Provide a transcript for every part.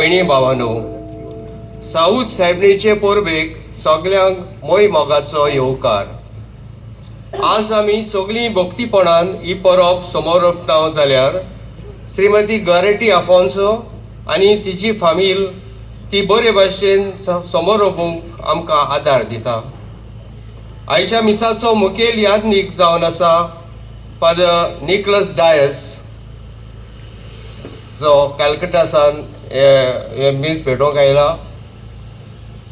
भयणी भावांनो, साऊद सायबणीचे परबेक सगल्यांक मोय मोगाचो येवकार. आज आमी सगळीं भक्तीपणान ही परब समोर जाल्यार श्रीमती गोरेटी आफोन्सो आनी तिची फामील ती बरे भाशेन समोर रोवूंक आमकां आदार दिता. आयच्या मिसाचो मुखेल यादनीक जावन आसा फादर निकलस डायस, जो कॅलकटा सावन हे मीस भेटोवंक आयला.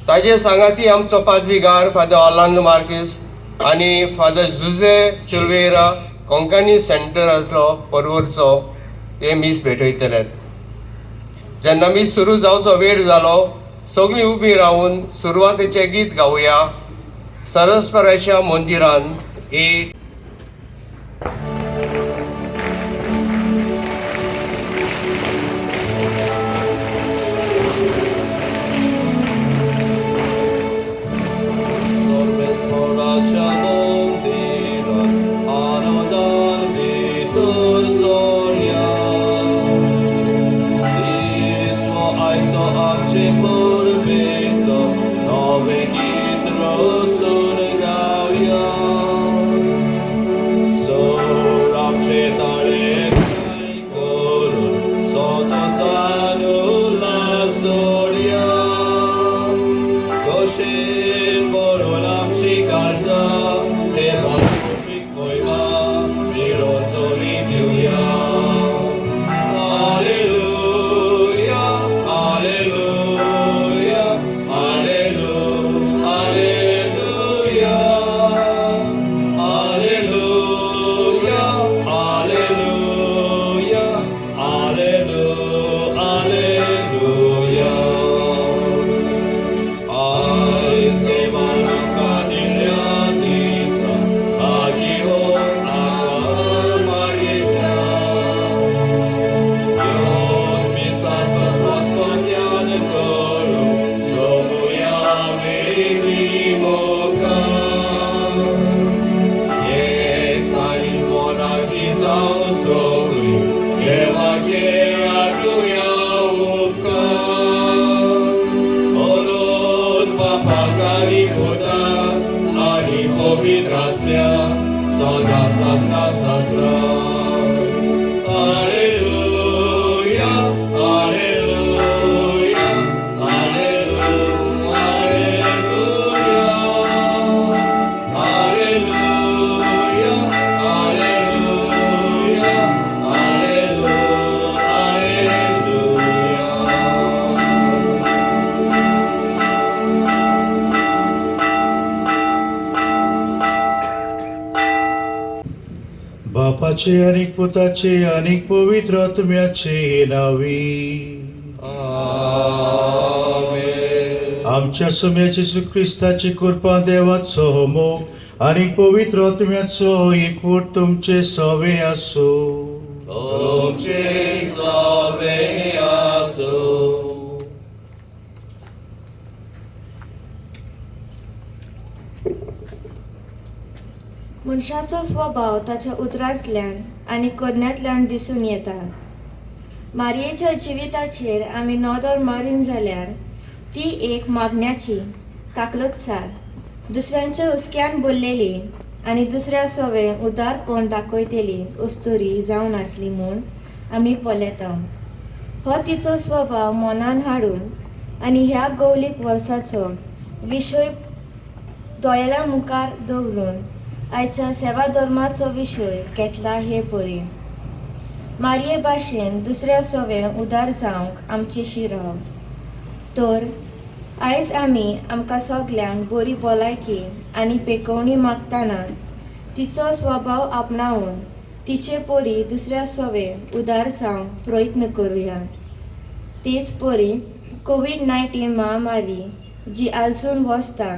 ताजे सांगाती आमचो पादविगार फादर ऑर्लांडो मार्कीस आनी फादर जुझे सिल्वेरा कोंकणी सेंटरांतलो परवरचो हे मीस भेटयतले. जेन्ना मीस सुरू जावचो वेळ जालो, सगळीं उबी रावन सुरवातेचें गीत गावया. सरस्पराच्या मंदिरान एक सरबेस्पोराच्या मंदिरात आनंदान भितर सरया. दिसो आयचो आमचे परबेचो नवें गीत रचून गावया. सर आमचे ताळे करून संतोसान उल्हासोडया. कशें बरोवन आमची काळजां देवा मोहिमा मिरोन तरी दिवया. Alleluia, Alleluia, Alleluia, Alleluia, Alleluia, Alleluia. आयज देवान आमकां दिल्ल्या दिसा भाग्यवंत आकार मारयेच्या. येवन मिसाचो पक्को ध्यान करूं सोमुया वेदी मुखार. एक काळीज मनाशी जावन सगळीं देवाचे आठुया उपकार. अनंत बापाक आनी पुताक आनी पवित्र आत्म्याक सदां सासणा सासणा. Alleluia, Alleluia, Alleluia, Alleluia, Alleluia, Alleluia. बापाचे आनीक पुताचे आनीक पवित्र आत्म्याचे नावी. आमेन. आमच्या सोम्या जेजू क्रिस्ताची कृपा, देवाचो मोग आनीक पवित्र आत्म्याचो एकवट तुमचे सवे आसूं. तुमचे सवे आसूं. मनशाचो स्वभाव ताच्या उतरांतल्यान आनी करण्यांतल्यान दिसून येता. मारयेच्या जिविताचेर आमी नदर मारीन जाल्यार ती एक मागण्याची, काकलतसार, दुसऱ्यांच्या हुस्क्यान भरलेली आनी दुसऱ्या सवें उदारपण दाखयतली अस्तुरी जावन आसली म्हूण आमी पळयता. हो तिचो स्वभाव मनान हाडून आनी ह्या गौलीक वर्साचो विशय दोळ्या मुखार दवरून आयच्या सेवा धर्माचो विशय घेतला हे परी. मारये भाशेन दुसऱ्या सवें उदार जावंक आमचे शिराव. तर आयज आमी आमकां सगल्यांक बरी भलायकी आनी पेकोवणी मागतना तिचो स्वभाव आपणावन तिचे परी दुसऱ्या सवें उदार जावंक प्रयत्न करुया. तेच परी कोवीड 19 महामारी जी आजून वसता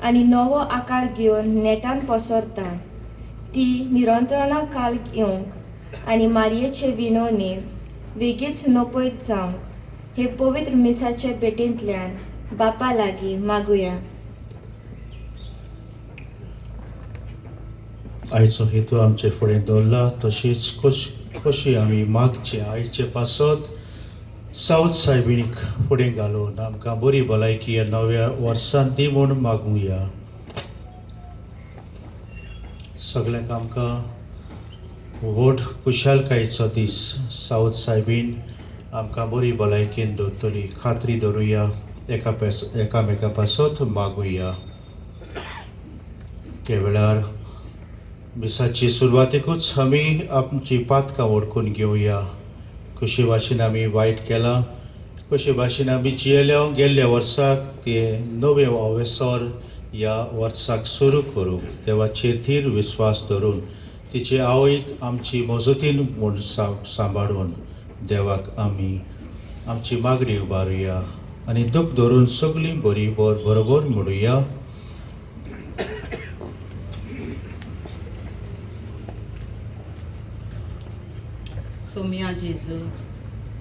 आनी नवो आकार घेवन नेटान पसरता, ती नियंत्रणा खाल येवंक आनी मारयेचे विनवणी वेगीच नपयत जावंक हे पवित्र मिसाचे भेटींतल्यान बापा लागीं मागुया. आयचो हेतू आमचे फुडें दवरला, तशीच कशी आमी मागचे आयचे पासत सावथ सायबिणीक फुडें घालून आमकां बरी भलायकी ह्या नव्या वर्सांत दी म्हूण मागुया. सगल्यांक आमकां व्हड खुशालकायेचो दीस सावथ सायबीन आमकां बरी भलायकेन दवरतली खात्री धरुया, एकामेका पासत मागुया. त्या वेळार मिसाची सुरवातेकूच आमी आमची पातकां वळखून घेवया. कशे भाशेन आमी वायट केलां, कशे भाशेन आमी जियेल्या गेल्ल्या वर्साक ते नवें अवेसर ह्या वर्साक सुरू करूंक देवाचेर थीर विस्वास धरून तिचे आवयक आमची मजतीन म्हूण सांबाळून देवाक आमी आमची मागणी उबारुया आनी दूख धरून सगळीं बरी बरोबर म्हणुया. सोम्या जेजू,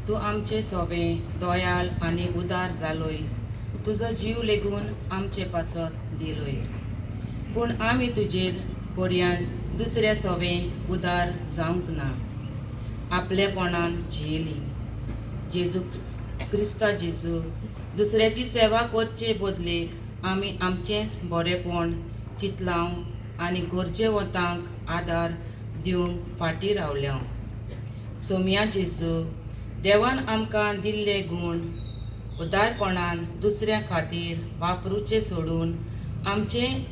तूं आमचे सोबे दयाल आनी उदार जालोय. तुजो जीव लेगून आमचे पासत दिलोय, पूण आमी तुजेर पर्यान दुसऱ्या सोवे उदार जावंक ना, आपलेपणान जियेली. जेजू क्रिस्ता जेजू, दुसऱ्याची सेवा करचे बदलेक आमी आमचेंच बरेपण चिंतलांव आनी गरजेवंतांक आदार दिवंक फाटीं रावल्या. सोम्या जेजू, देवान आमकां दिल्ले गूण उदारपणान दुसऱ्या खातीर वापरुचे सोडून आमचें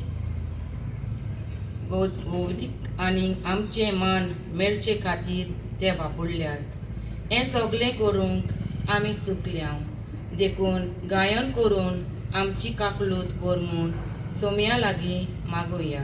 बौद्धीक आनी आमचें मान मेळचे खातीर ते वापरल्यात. हें सगळें करूंक आमी चुकल्या, देखून गायन करून आमची काकलूत कर म्हूण सोम्या लागीं मागुया.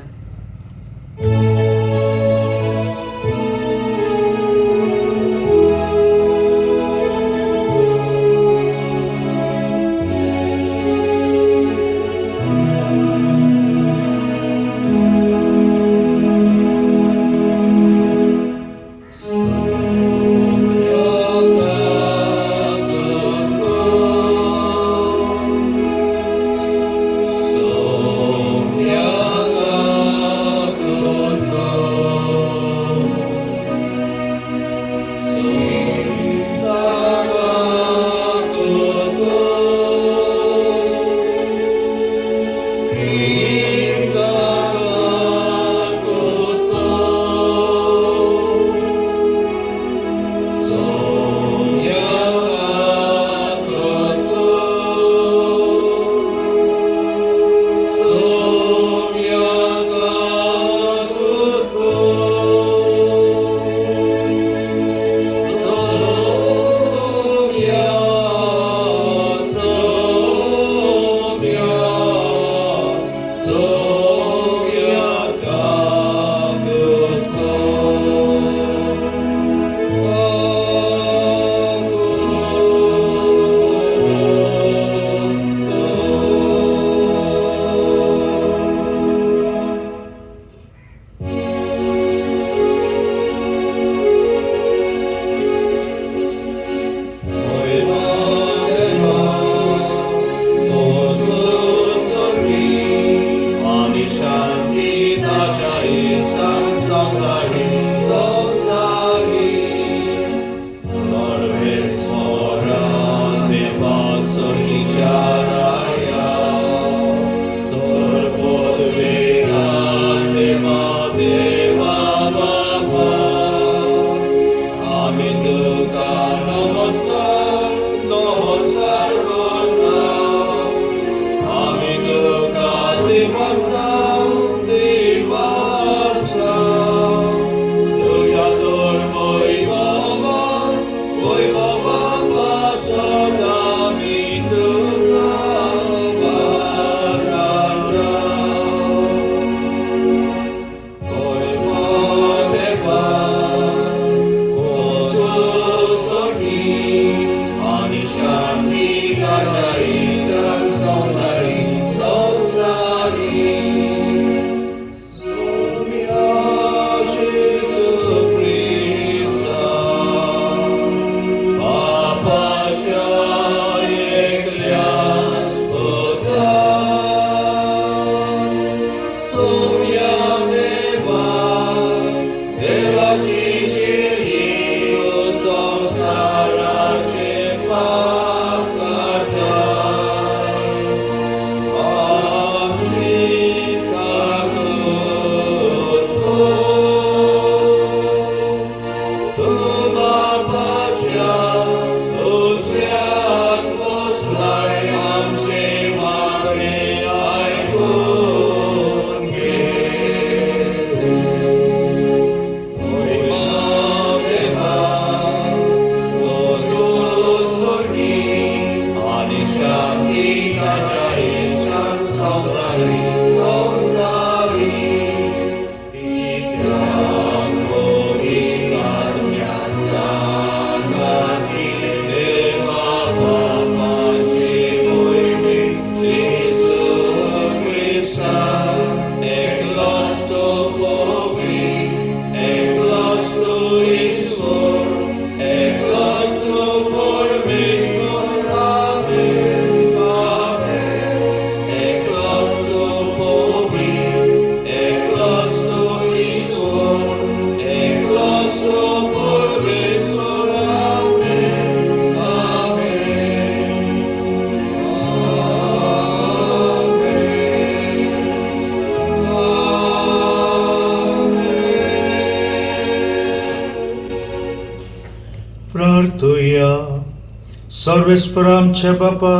सर्वेस्पर आमच्या बापा,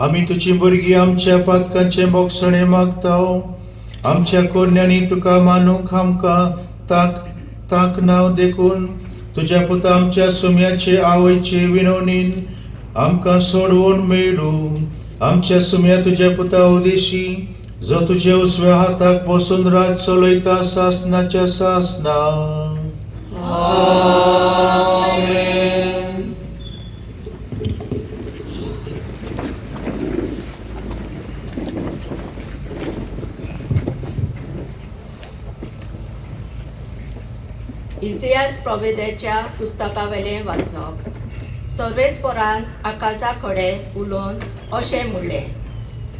आमी तुजी भुरगीं आमच्या पातकांचे मोगसणे मागता. आमच्या कोरण्यांनी तुका मानूंक आमकां तांक तांक नांव देखून तुज्या पुता आमच्या सुम्याचे आवयचे विनवणीन आमकां सोडवून मेळूं. आमच्या सुम्या तुज्या पुता उदेशी, जो तुज्या उजव्या हाताक बसून राज चलयता सासनाच्या सासना. आमेन. इसियास प्रोवेद्याच्या पुस्तकावेलें वाचप. सर्वेस्परान आकाशा कडेन उलोवन अशें म्हणलें,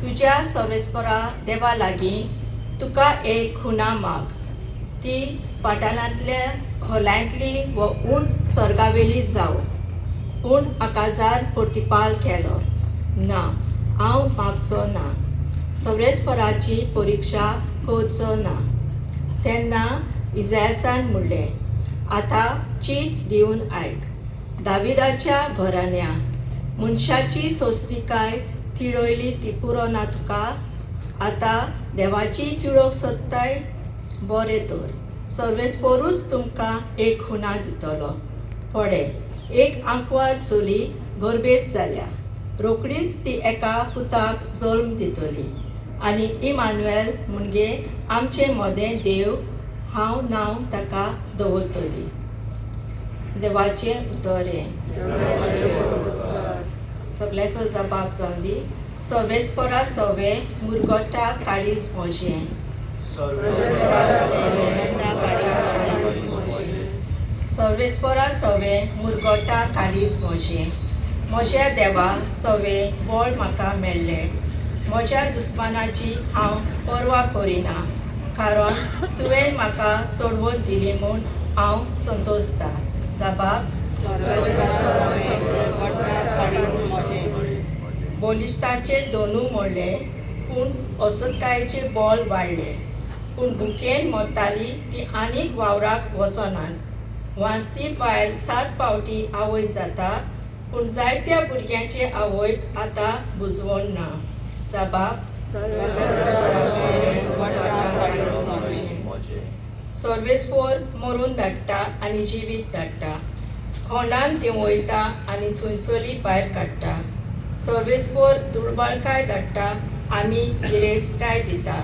तुज्या सर्वेस्परा देवा लागीं तुका एक खुणा माग, ती पाटालांतल्या खोलांतली व उंच सर्गावेली जावं. पूण आकाशान प्रतिपाल केलो, ना, हांव मागचो ना, सर्वेस्पराची परिक्षा करचो ना. तेन्ना इजासान म्हणलें, आतां चीट दिवन आयक, दाविदाच्या घराण्या, मनशाची सोंसणीकाय तिळयली ती पुरो ना तुका, आतां देवाची तिळोवंक सोदताय? बरें तर, सर्वेस्परूच तुमकां एक खुणा दितलो. पळय, एक आंकवार चली गर्भेस्त जाल्या, रोखडीच ती एका पुताक जल्म दितली आनी इमानुएल म्हणजे आमचे मदें देव हांव नांव ताका दवरतली. देवाचें उतर हें. सगळ्याचो जबाब जावन दी. सर्वेस्परा सवे मुरगोटा काळीज म्हजें. सर्वेस्परा सवे मुरगोटा काळीज म्हजें. म्हज्या देवा सवे बळ म्हाका मेळ्ळें. म्हज्या दुस्मानाची हांव पर्वा करिना, कारण तुवें म्हाका सोडवून दिली म्हूण हांव संतोशता. जबाब. बलिश्तांचे दोनू मोडले, पूण असुरतायेचें बळ वाडलें. पूण भुकेन मरताली ती आनीक वावराक वचनात. वांजती बायल 7 फावटी आवय जाता, पूण जायत्या भुरग्यांचे आवयक आतां बुजवण ना. जबाब. सर्वेस्पोर मरून धाडटा आनी जिवीत धाडटा, खोंडान देंवयता आनी थंयसरली भायर काडटा. सर्वेस्पोर दुर्बळकाय धाडटा आमी गिरेस्तकाय दिता.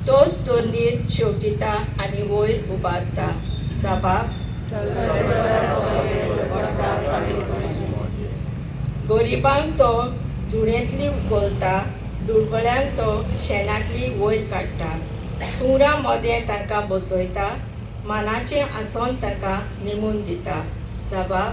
तोच दोर्नीर शेवटिता आनी वयर उबारता. जबाब. गरिबांक तो धुळेंतली उखलता, दुर्बळ्यांक तो शेणांतली वयर काडटा. कुंवरां मदें तांकां बसयता, मानाचें आसन तांकां नेमून दिता. जबाब.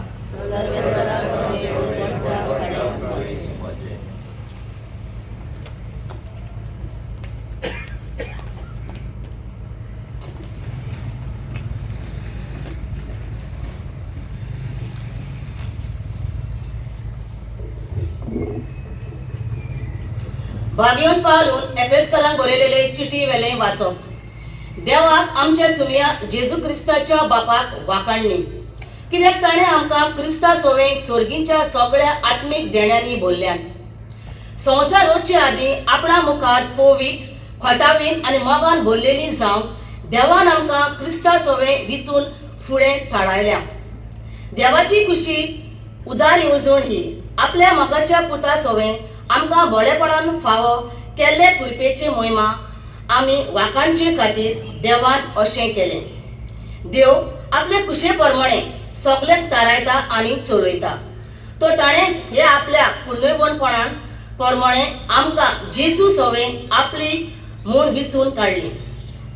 भाग्योन पावलून एफेसकरांक बरयलेले चिटी वेलें वाचप. देवाक आमच्या सुमया जेजू क्रिस्ताच्या बापाक वाखाणणी, कित्याक ताणें आमकां क्रिस्ता सोवे सोर्गींच्या सगळ्या आत्मीक देण्यांनी भरल्यात. संवसार रोवचे आदीं आपणा मुखार पवित्र, खोटावीन आनी मोगान भरलेली जावंक देवान आमकां क्रिस्ता सोवे विचून फुडें थाडायल्या. देवाची खुशी उदार येवजण ही आपल्या मोगाच्या पुता सोवे आमकां भोळेपणान फावो केल्ले कृपेचे मोहिमा आमी वाखाणचे खातीर देवान अशें केलें. देव आपले खुशे प्रमाणे सगळ्यांक थारायता आनी चलयता. तो ताणेंच हे आपल्या पुण्यवणपणान प्रमाणे आमकां जेजू सोवे आपली म्हूण विचून काडली.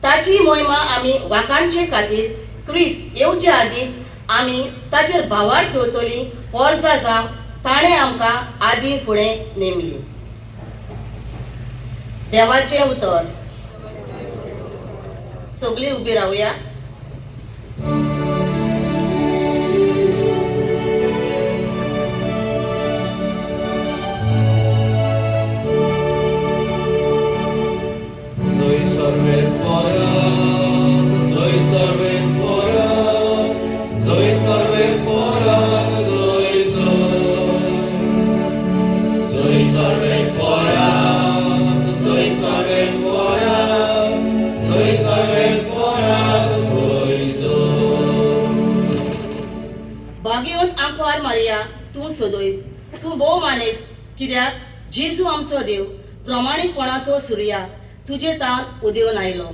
ताची मोहिमा आमी वाखाणचे खातीर क्रिस्त येवचे आदींच आमी ताचेर भावार ठेवतली वर्सां जावंक ताणें आमकां आदीं फुडें नेमली. देवाचें उतर. सगळीं उबी रावया. जय सर्वेस्परा, जय सर्वेस्परा, जय सर्वेस्परा, जय जय. येवकार मारिया, तूं सदैव, तूं भोव मानेस्त, कित्याक जेजू आमचो देव प्रमाणीकपणाचो सुर्या तुजे तान उदेवन आयलो.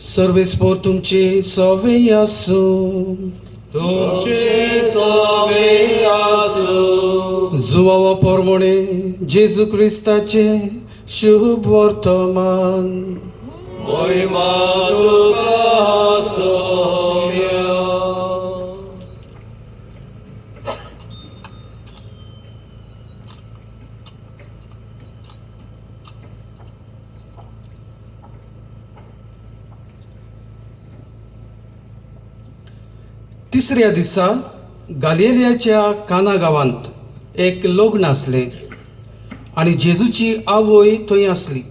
सर्वेस्पोर तुमचे सवे आसूं, तुमचे सवे आसूं. जुवावा पोरमोणे जेजू क्रिस्ताचे शुभ वर्तमान. महिमा तुका सोम्या. तिसऱ्या दिसा गालिलियाच्या काना गांवांत एक लग्न आसलें आनी जेजूची आवय थंय आसली.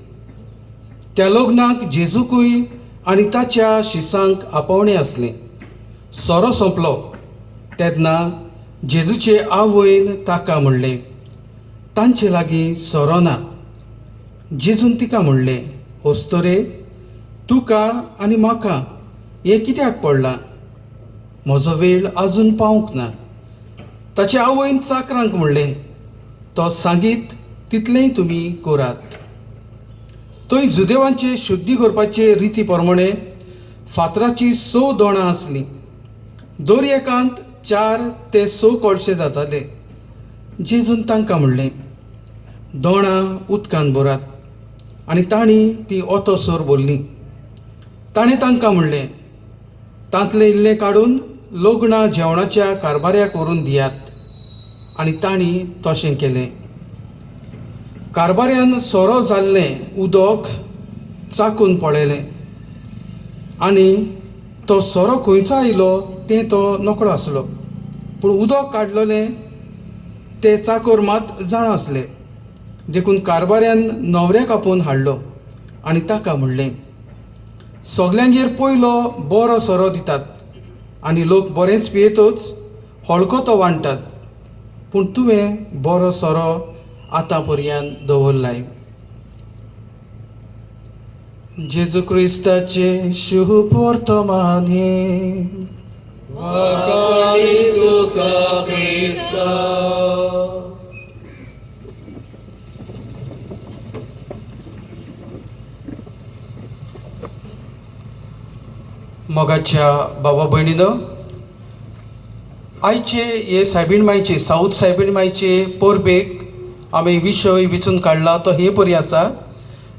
त्या लग्नाक जेजूकूय आनी ताच्या शिसांक आपोवणें आसलें. सोरो सोंपलो तेन्ना जेजूचे आवयन ताका म्हणलें, तांचे लागीं सोरो ना. जेजून तिका म्हणलें, अस्तोरे, तुका आनी म्हाका हें कित्याक पडलां? म्हजो वेळ आजून पावंक ना. ताचे आवयन चाकरांक म्हणलें, तो सांगीत तितलेंय तुमी करात. थंय जुदेवांचे शुद्धी करपाचे रिती प्रमाणे फातराची 6 दोणां आसलीं. दर एकांत 4 ते 6 कळशे जाताले. जेजून तांकां म्हणलें, दोणां उदकान भरात. आनी तांणी ती ओतोसर भरली. ताणें तांकां म्हणलें, तांतलें इल्लें काडून लग्नां जेवणाच्या कारबाऱ्याक व्हरून दियात. आनी तांणी तशें केलें. कारबाऱ्यान सोरो जाल्लें उदक चाकून पळयलें आनी तो सोरो खंयचो आयलो तें तो नकळो आसलो, पूण उदक काडलेलें ते चाकोर मात जाणा आसले. देखून कारबाऱ्यान न्हवऱ्याक आपोवन हाडलो आनी ताका म्हणलें, सगल्यांगेर पयलो बरो सोरो दितात आनी लोक बरेंच पियेतच हळको तो वांट्टात, पूण तुवें बरो सोरो आतां पर्यंत दवरलाय. जेजू क्रिस्ताचे शुभ वर्तमान हें. वाखाणी तुका क्रिस्ता. मोगाच्या बाबा भयणीनो, आयचे हे सायबीण मायचे साऊथ सायबीण मायचे परबेक आमी विशय विचून काडला तो हे परी आसा.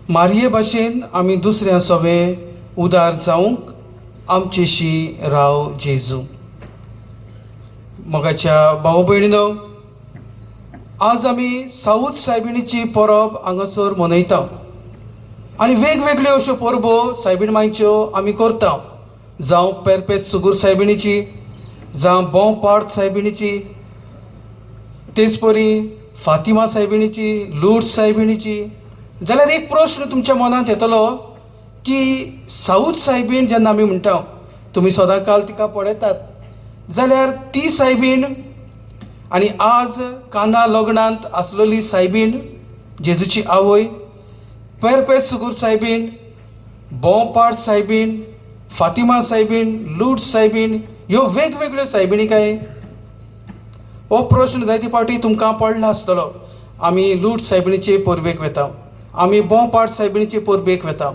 मारये भाशेन आमी दुसऱ्या सवे उदार जावंक आमचेशी राव जेजू. मोगाच्या भाव भयणीनो, आज आमी साऊथ सायबिणीची परब हांगासर मनयता आनी वेगवेगळ्यो अश्यो परबो सायबीण मायच्यो आमी करता. जावं पेरपेत सुगूर सायबिणीची, जावं बोंपाड सायबिणीची, तेच परी फातिमा सायबिणीची, लूर्द सायबिणीची. जाल्यार एक प्रश्न तुमच्या मनांत येतलो की साऊथ सायबीण जेन्ना आमी म्हणटा, तुमी सदांकाल तिका पळयतात, जाल्यार ती सायबीण आनी आज काना लग्नांत आसलेली सायबीण जेजूची आवय, पेरपेत सुगूर सायबीण, बोंपाड सायबीण, फातिमा सायबीण, लूर्द सायबीण, ह्यो वेगवेगळ्यो सायबिणी काय? हो प्रश्न जायते फावटी तुमकां पडला आसतलो. आमी लूर्द सायबिणीचे परबेक वता, आमी बोंपाड सायबिणीचे परबेक वता,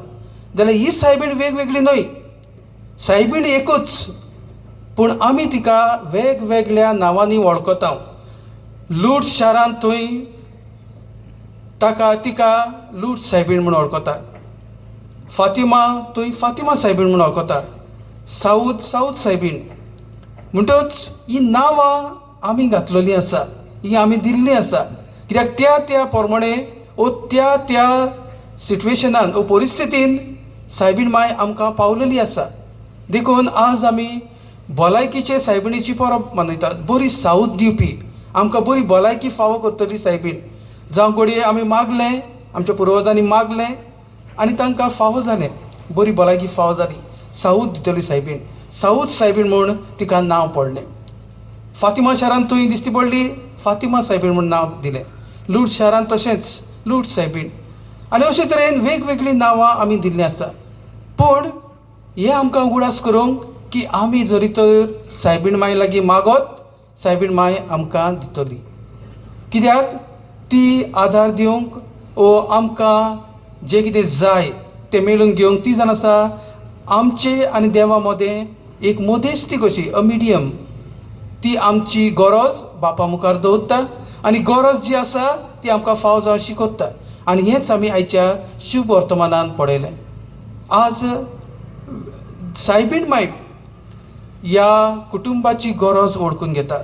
जाल्यार ही सायबीण वेगवेगळी न्हय, सायबीण एकूच, पूण आमी तिका वेगवेगळ्या नांवांनी वळखता. लूर्द शारांत थंय ताका तिका लूर्द सायबीण म्हूण वळखता, फातिमा थंय फातिमा सायबीण म्हूण वळखता, साऊथ साऊथ सायबीण. म्हणटच ही नांवां आमी घातलेलीं आसा, ही आमी दिल्लीं आसा, कित्याक त्या त्या प्रमाणे ओ त्या त्या सिट्युएशनान ओ परिस्थितीन सायबीण माय आमकां पावलेली आसा. देखून आज आमी भलायकीचे सायबिणीची परब मनयतात. बरी सावध दिवपी, आमकां बरी भलायकी फावो करतली सायबीण. जावं घडये आमी मागलें आमच्या पुर्वजांनी मागलें आनी तांकां फावो जालें, बरी भलायकी फावो जाली. साऊद दितली सायबीण, साऊद सायबीण म्हूण तिका नांव पडलें. फातिमा शारांत थंय दिश्टी पडली, फातिमा सायबीण म्हूण नांव दिलें. लूट शारांत तशेंच लूट सायबीण. आनी अशे तरेन वेगवेगळीं नांवां आमी दिल्लीं आसा. पूण हें आमकां उगडास करूंक की आमी जरी तर सायबीण माय लागीं मागत, सायबीण माय आमकां दितली. कित्याक ती आदार दिवंक ओ आमकां जें कितें जाय तें मेळून घेवंक ती जावन आसा आमचे आनी देवा मदें एक मदेस्ती कशी, अ मिडियम. ती आमची गरज बापा मुखार दवरता आनी गरज जी आसा ती आमकां फावो जावन शिकयता. आनी हेंच आमी आयच्या शुभ वर्तमानान पळयलें. आज सायबीण माय ह्या कुटुंबाची गरज वळखून घेता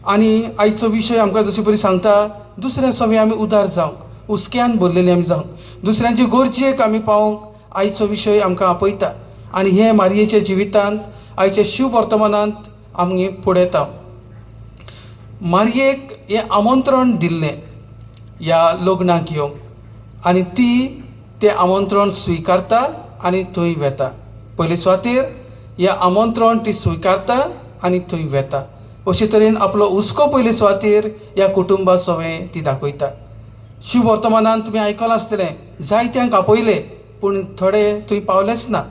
आनी आयचो विशय आमकां जशे परी सांगता, दुसऱ्या सवे आमी उदार जावंक, हुस्क्यान भरलेली आमी जावंक, दुसऱ्यांचे गरजेक आमी पावोवंक आयचो विशय आमकां आपयता. आनी हें मारयेच्या जिवितांत आयच्या शुभ वर्तमानांत आमी फुडें येता. मारयेक हें आमंत्रण दिल्लें ह्या लग्नाक येवंक आनी ती तें आमंत्रण स्विकारता आनी थंय वेता. पयले सुवातेर ह्या आमंत्रण ती स्विकारता आनी थंय वेता. अशे तरेन आपलो हुस्को पयले सुवातेर ह्या कुटुंबा सवें ती दाखयता. शुभ वर्तमानान तुमी आयकलां आसतलें, जायत्यांक आपयले पूण थोडे थंय पावलेच ना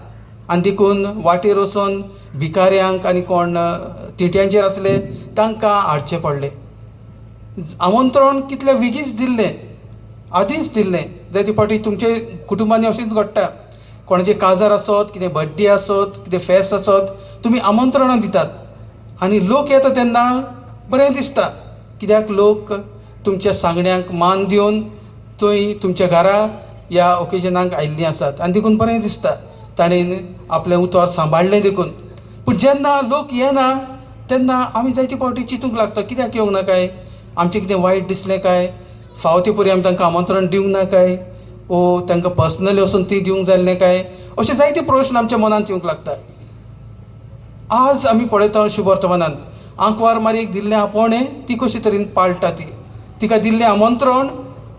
आनी देखून वाटेर वचोन भिकाऱ्यांक आनी कोण तिट्यांचेर आसले तांकां हाडचें पडलें. आमंत्रण कितले वेगींच दिल्लें, आदींच दिल्लें. जायते फावटी तुमचे कुटुंबांनी अशेंच घडटा, कोणाचें काजार आसत, कितें बड्डे आसत, कितें फेस्त आसत, तुमी आमंत्रणां दितात आनी लोक येता तेन्ना बरें दिसता, कित्याक लोक तुमच्या सांगण्यांक मान दिवन थंय तुमच्या घरा ह्या ओकेजनाक आयिल्लीं आसात आनी देखून बरें दिसता, ताणें आपलें उतर सांबाळ्ळें देखून. पूण जेन्ना लोक येना तेन्ना आमी जायते फावटी चिंतूंक लागता, कित्याक येवंक ना काय, आमचें कितें वायट दिसलें काय, फावो ते परी आमी तांकां आमंत्रण दिवंक ना काय, ओ तांकां पर्सनली वचून ती दिवंक जाय आसलें काय, अशे जायते प्रश्न आमच्या मनांत येवंक लागता. आज आमी पळयता शुभ वर्तमानांत आंकवार मारयेक दिल्लें आपोवणें ती कशे तरेन पाळटा, ती तिका दिल्लें आमंत्रण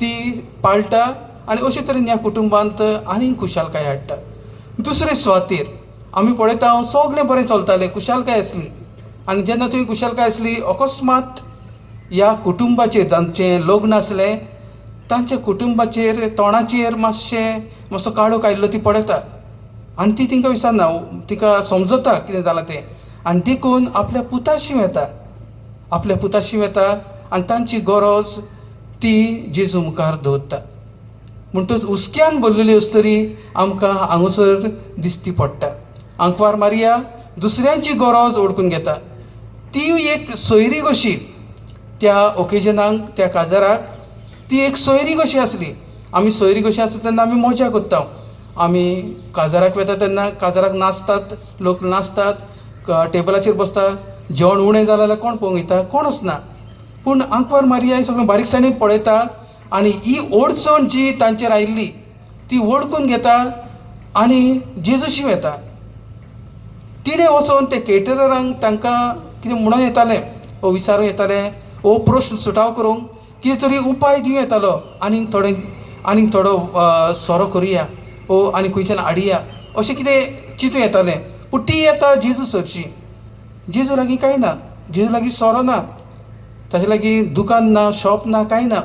ती पाळटा आनी अशे तरेन ह्या कुटुंबांत आनीक खुशालकाय हाडटा. दुसरे सुवातेर आमी पळयता सगळें बरें चलतालें, खुशालकाय आसली आनी जेन्ना तुवें खुशालकाय आसली अकस्मात ह्या कुटुंबाचेर जांचें लग्न आसलें तांच्या कुटुंबाचेर तोंडाचेर मातशें मातसो काळोख आयिल्लो ती पळयता आनी ती तिंकां विचारना, तिका समजता कितें जालां तें आनी देखून आपल्या पुताशी वेता, आपल्या पुताशी वेता आनी तांची गरज ती जेजू मुखार दवरता. म्हणटच हुस्क्यान भरलेली अस्तरी आमकां हांगासर दिश्टी पडटा. आंकवार मारिया दुसऱ्यांची गरज वळखून घेता, ती एक सोयरी कशी त्या ओकेजनाक त्या काजाराक ती एक सोयरी कशी आसली. आमी सोयरी कशी आसता तेन्ना आमी मजा करता, आमी काजाराक वेता तेन्ना काजाराक नाचतात, लोक नाचतात, टेबलाचेर बसता, जेवण उणें जालें जाल्यार कोण पळोवंक वयता, कोण वचना. पूण आंकवार मारिया ही सगळें बारीकसाणेन पळयता आनी ही अडचण जी तांचेर आयिल्ली ती वळखून घेता आनी जेजूशी वेता. तिणें वचोन ते केटररांक तांकां कितें म्हणून येतालें ओ विचारूं येतालें ओ प्रश्न सुटाव करूंक कितें तरी उपाय दिवं येतालो, आनीक थोडे आनीक थोडो सोरो करुया ओ आनी खंयच्यान हाडया अशें कितें चिंतूं येतालें. पूण ती येता जेजू सरशी, जेजू लागीं कांय ना, जेजू लागीं सोरो ना, ताचे लागीं दुकान ना, शॉप ना, कांय ना.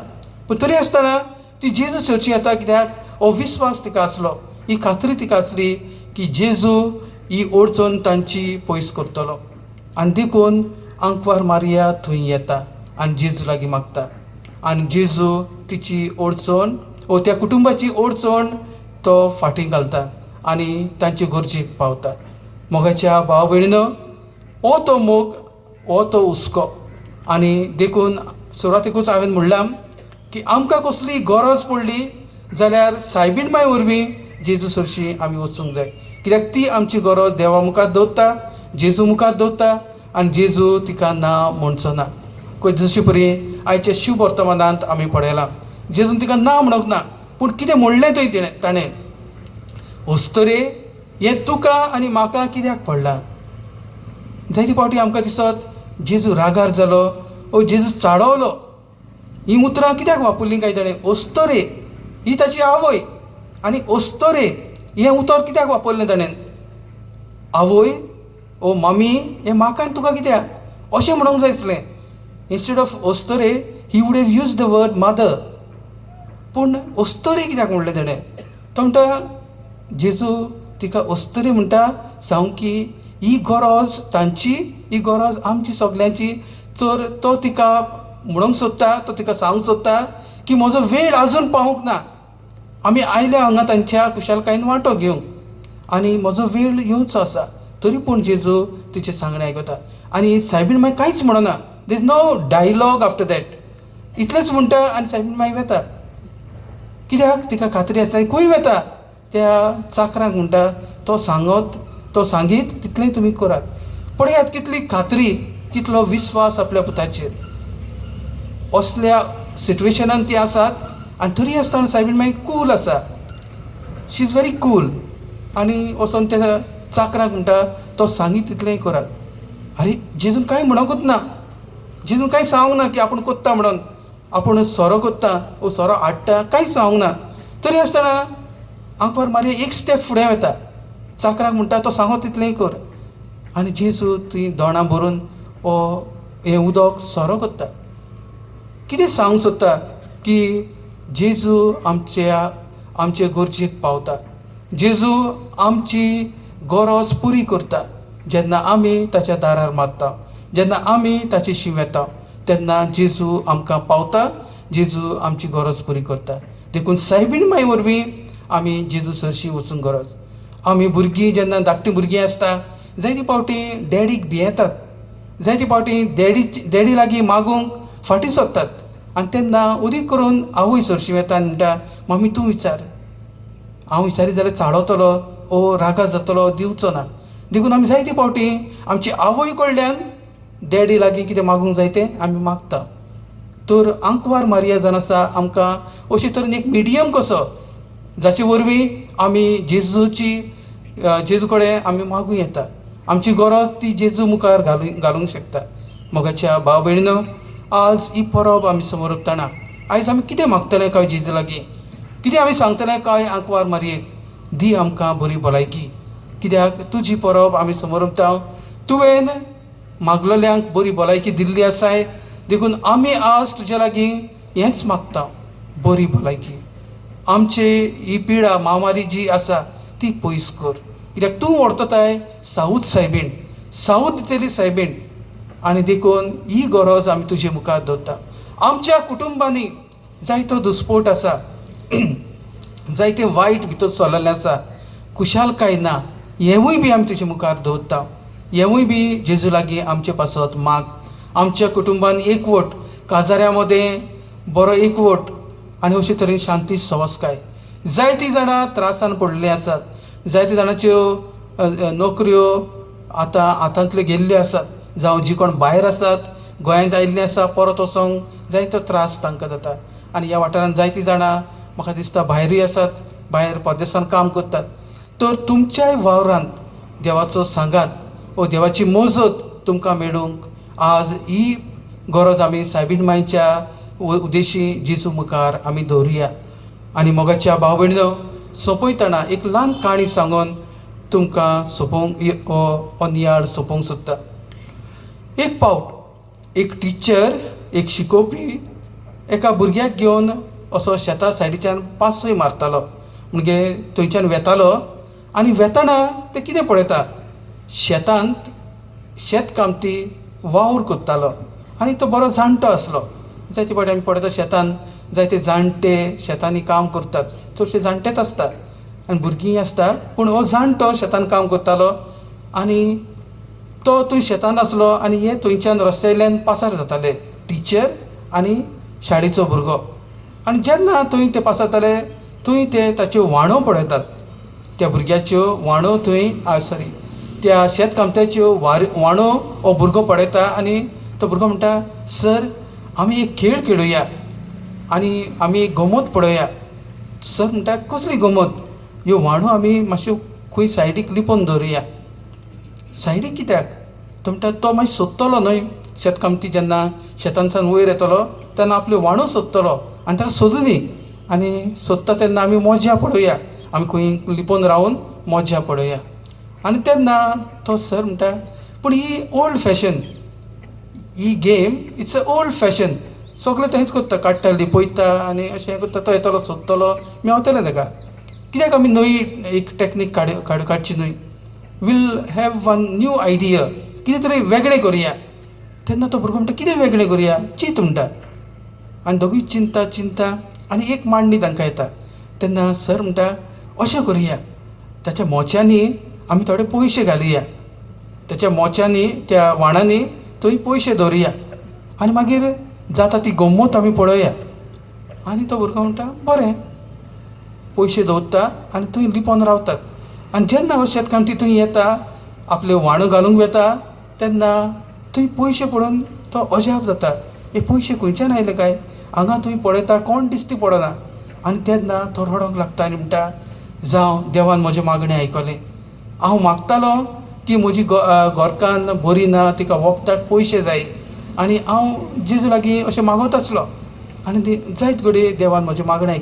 पूण तरी आसतना ती जेजू सरशी येता कित्याक हो विस्वास तिका आसलो, ही खात्री तिका आसली की जेजू ही अडचण तांची पयस करतलो. आनी देखून आंकवार मारिया थंय येता आनी जेजू लागीं मागता आनी जेजू तिची अडचण ओ त्या कुटुंबाची अडचण तो फाटीं घालता आनी तांचे गरजेक पावता. मोगाच्या भाव भयणीनो, हो तो मोग, हो तो हुस्को. आनी देखून सुरवातेकूच हांवें म्हणलां की आमकां कसली गरज पडली जाल्यार सायबीण माय वरवीं जेजू सरशी आमी वचूंक जाय, कित्याक ती आमची गरज देवा मुखार दवरता, जेजू मुखार दवरता आनी जेजू तिका ना म्हणचो ना. जशी परी आयच्या शुभ वर्तमानांत आमी पळयलां, जेजून तिका ना म्हणूंक ना, पूण कितें म्हणलें थंय तिणें, ताणें अस्तरे हें तुका आनी म्हाका कित्याक पडलां. जायते फावटी आमकां दिसत जेजू रागार जालो ओ जेजू चाळवलो, हीं उतरां कित्याक वापरलीं काय ताणें, अस्तरे ही ताची आवय. आनी अस्तोरे हें उतर कित्याक वापरलें ताणें? आवय ओ मम्मी हें म्हाका आनी तुका कित्याक अशें म्हणूंक जाय आसलें. इन्स्टेड ऑफ अस्तोरे he would have use the word mother. पूण अस्तोरे कित्याक म्हणलें ताणें? तो म्हणटा जेजू तिका अस्तोरे म्हणटा सामकी ही गरज तांची, ही गरज आमची सगल्यांची. तर तो तिका म्हणूंक सोदता, तो तिका सांगूंक सोदता की म्हजो वेळ आजून पावूंक ना, आमी आयल्या हांगा तांच्या खुशालकायेन वांटो घेवंक आनी म्हजो वेळ येवचो आसा. तरी पूण जेजू तिचें सांगणें आयकता आनी सायबीण माय कांयच म्हणना. There is no dialogue after that. इतलेंच म्हणटा आनी सायबीण माय वेता. कित्याक तिका खात्री आसता. खंय वेता त्या चाकरांक म्हणटा तो सांगत तो सांगीत तितलें तुमी करात. पळयात कितली खात्री, कितलो विस्वास आपल्या पुताचेर. असल्या सिट्युएशनान ती आसात आनी तरी आसतना सायबीण माय कूल आसा. She is very cool. आनी वचोन त्या चाकरांक म्हणटा तो सांगीत तितलेंय करात. आरे जेजून कांय म्हणकूच ना, जेजून कांय सांगूंक ना की आपूण कोत्ता म्हणून, आपूण सोरो कोत्ता ओ सोरो हाडटा, कांयच सांगूंक ना. तरी आसतना आंकवार मारया एक स्टेप फुडें वता, चाकरांक म्हणटा तो सांगो तितलेंय कर. आनी जेजू थंय दोणां भरून ओ हें उदक सोरो कोत्ता. कितें सांगूंक सोदता की जेजू आमच्या आमचे गरजेक पावता, जेजू आमची गरज पुरी करता. जेन्ना आमी ताच्या दारार मारता, जेन्ना आमी ताची शी वेता, तेन्ना जेजू आमकां पावता, जेजू आमची गरज पुरी करता. देखून सायबीण माय वरवीं आमी जेजू सरशी वचूंक गरज. आमी भुरगीं जेन्ना धाकटीं भुरगीं आसता जायते फावटी डॅडीक भियेतात, जायते फावटी डॅडी लागीं मागूंक फाटीं सोदतात. आनी तेन्ना उदीक करून आवय सरशी वेता आनी म्हणटा मम्मी तूं विचार, हांव विचारीत जाल्यार चाळवतलो ओ रागा जातलो, दिवचो ना. देखून आमी जायते फावटी आमची आवय कडल्यान डॅडी लागीं कितें मागूंक जाय तें आमी मागता. तर आंकवार मारिया जावन आसा आमकां अशे तरेन एक मिडियम कसो जाचे वरवीं आमी जेजूची जेजू कडेन आमी मागूं येता, आमची गरज ती जेजू मुखार घालूंक शकता. मोगाच्या भाव भयणीनो, आज ही परब आमी समोर आयज आमी कितें मागतले काय जेजू लागीं, कितें आमी सांगतले काय आंकवार मारयेक, दी आमकां बरी भलायकी. कित्याक तुजी परब आमी समोर तुवें मागलेल्यांक बरी भलायकी दिल्ली आसाय, देखून आमी आज तुजे लागीं हेंच मागता, बरी भलायकी. आमची ही पिडा महामारी जी आसा ती पयस कर. कित्याक तूं व्हरतताय साऊद सायबीण, साऊद दितली सायबीण. आनी देखून ही गरज आमी तुजे मुखार दवरता. आमच्या कुटुंबांनी जायतो दुस्पोट आसा, जायते वायट भितर चललेलें आसा, खुशालकाय ना, हेंवूय बी आमी तुजे मुखार दवरता. हेंवूय बी जेजू लागीं आमचे पासत माग. आमच्या कुटुंबान एकवट, काजाऱ्या मदें बरो एकवट आनी अशे तरेन शांती सवसकाय. जायतीं जाणां त्रासान पडलेलीं आसात, जायत्या जाणांच्यो नोकऱ्यो आतां हातांतल्यो गेल्ल्यो आसात, जावं जी कोण भायर आसात गोंयांत आयिल्लीं आसा परत वचोंक जायतो त्रास तांकां जाता. आनी ह्या वाठारांत जायतीं जाणां म्हाका दिसता भायरूय आसात, भायर परदेसान काम करतात. तर तुमच्याय वावरांत देवाचो सांगात ओ देवाची मजत तुमकां मेळूंक आज ही गरज आमी सायबीण मायच्या उद्देशी जेजू मुखार आमी दवरुया. आनी मोगाच्या भाव भयणीनो, सोंपयतना एक ल्हान काणी सांगून तुमकां सोंपोवंक हो नियाळ सोंपोवंक सोदता. एक पावट एक टिचर, एक शिकोवपी एका भुरग्याक घेवन असो शेता सायडीच्यान पासय मारतालो. म्हणजे थंयच्यान वेतालो आनी वेताना ते कितें पळयता, शेतांत शेतकामती वावर करतालो आनी तो बरो जाणटो आसलो. जायते फावटी आमी पळयता शेतान जायते जाणटे शेतांनी काम करतात, चडशे जाणटेच आसता आनी भुरगीं आसता, पूण हो जाणटो शेतान काम करतालो आनी तो थंय शेतान आसलो आनी हे थंयच्यान रस्त्या वयल्यान पासार जाताले टिचर आनी शाळेचो भुरगो. आनी जेन्ना थंय ते पासार जाताले थंय ते ताच्यो व्हाणो पळयतात, त्या भुरग्याच्यो व्हाणो थंय सॉरी त्या शेतकामत्याच्यो व्हाणो हो भुरगो पळयता आनी तो भुरगो म्हणटा, सर आमी एक खेळ खेळुया आनी आमी एक गमत पळोवया. सर म्हणटा, कसली गमत? ह्यो व्हाणो आमी मातश्यो खंय सायडीक लिपोवन दवरुया. सायडीक कित्याक? तो म्हणटा तो मागीर सोदतलो न्हय, शेतकामती जेन्ना शेतांतल्यान वयर येतलो तेन्ना आपल्यो व्हाणो सोदतलो आनी ताका सोदूं दी. आनी सोदता तेन्ना आमी मोज्या पळोवया, आमी खंय लिपोवन रावन मोज्या पळोवया. आनी तेन्ना तो सर म्हणटा पूण ही ओल्ड फॅशन, ही game it's a old fashion, सगळें तेंच करता, काडटा लिपयता आनी अशें करता, तो येतलो सोदतलो मेवतलें ताका. कित्याक आमी नवी एक टॅक्नीक काडची न्हय, we'll have one new idea, कितें तरी वेगळें करुया. तेन्ना तो भुरगो म्हणटा कितें वेगळें करुया, चीत म्हणटा. आनी दोगूय चिंता चिंता आनी एक मांडणी तांकां येता. तेन्ना सर म्हणटा अशें करुया, ताच्या मोच्यांनी आमी थोडे पयशे घालुया, ताच्या मोच्यांनी त्या वाणांनी थंय पयशे दवरुया आनी मागीर जाता ती गम्मत आमी पळोवया. आनी तो भुरगो म्हणटा बरें, पयशे दवरता आनी थंय लिपोन रावतात. आनी जेन्ना हो शेतकामती थंय येता आपल्यो वाणो घालूंक वेता तेन्ना थंय पयशे पळोवन तो अजाप जाता, हे पयशे खंयच्यान आयले काय, हांगा थंय पळयता कोण दिश्टी पडना. आनी तेन्ना तो रडोंक लागता आनी म्हणटा जावं देवान म्हजें मागणें आयकलें, हांव मागतालो की म्हजी घरकान्न बरी ना, तिका वखदाक पयशे जाय आनी हांव जेजू लागीं अशें मागत आसलो आनी जायत घडये देवान म्हजें मागणें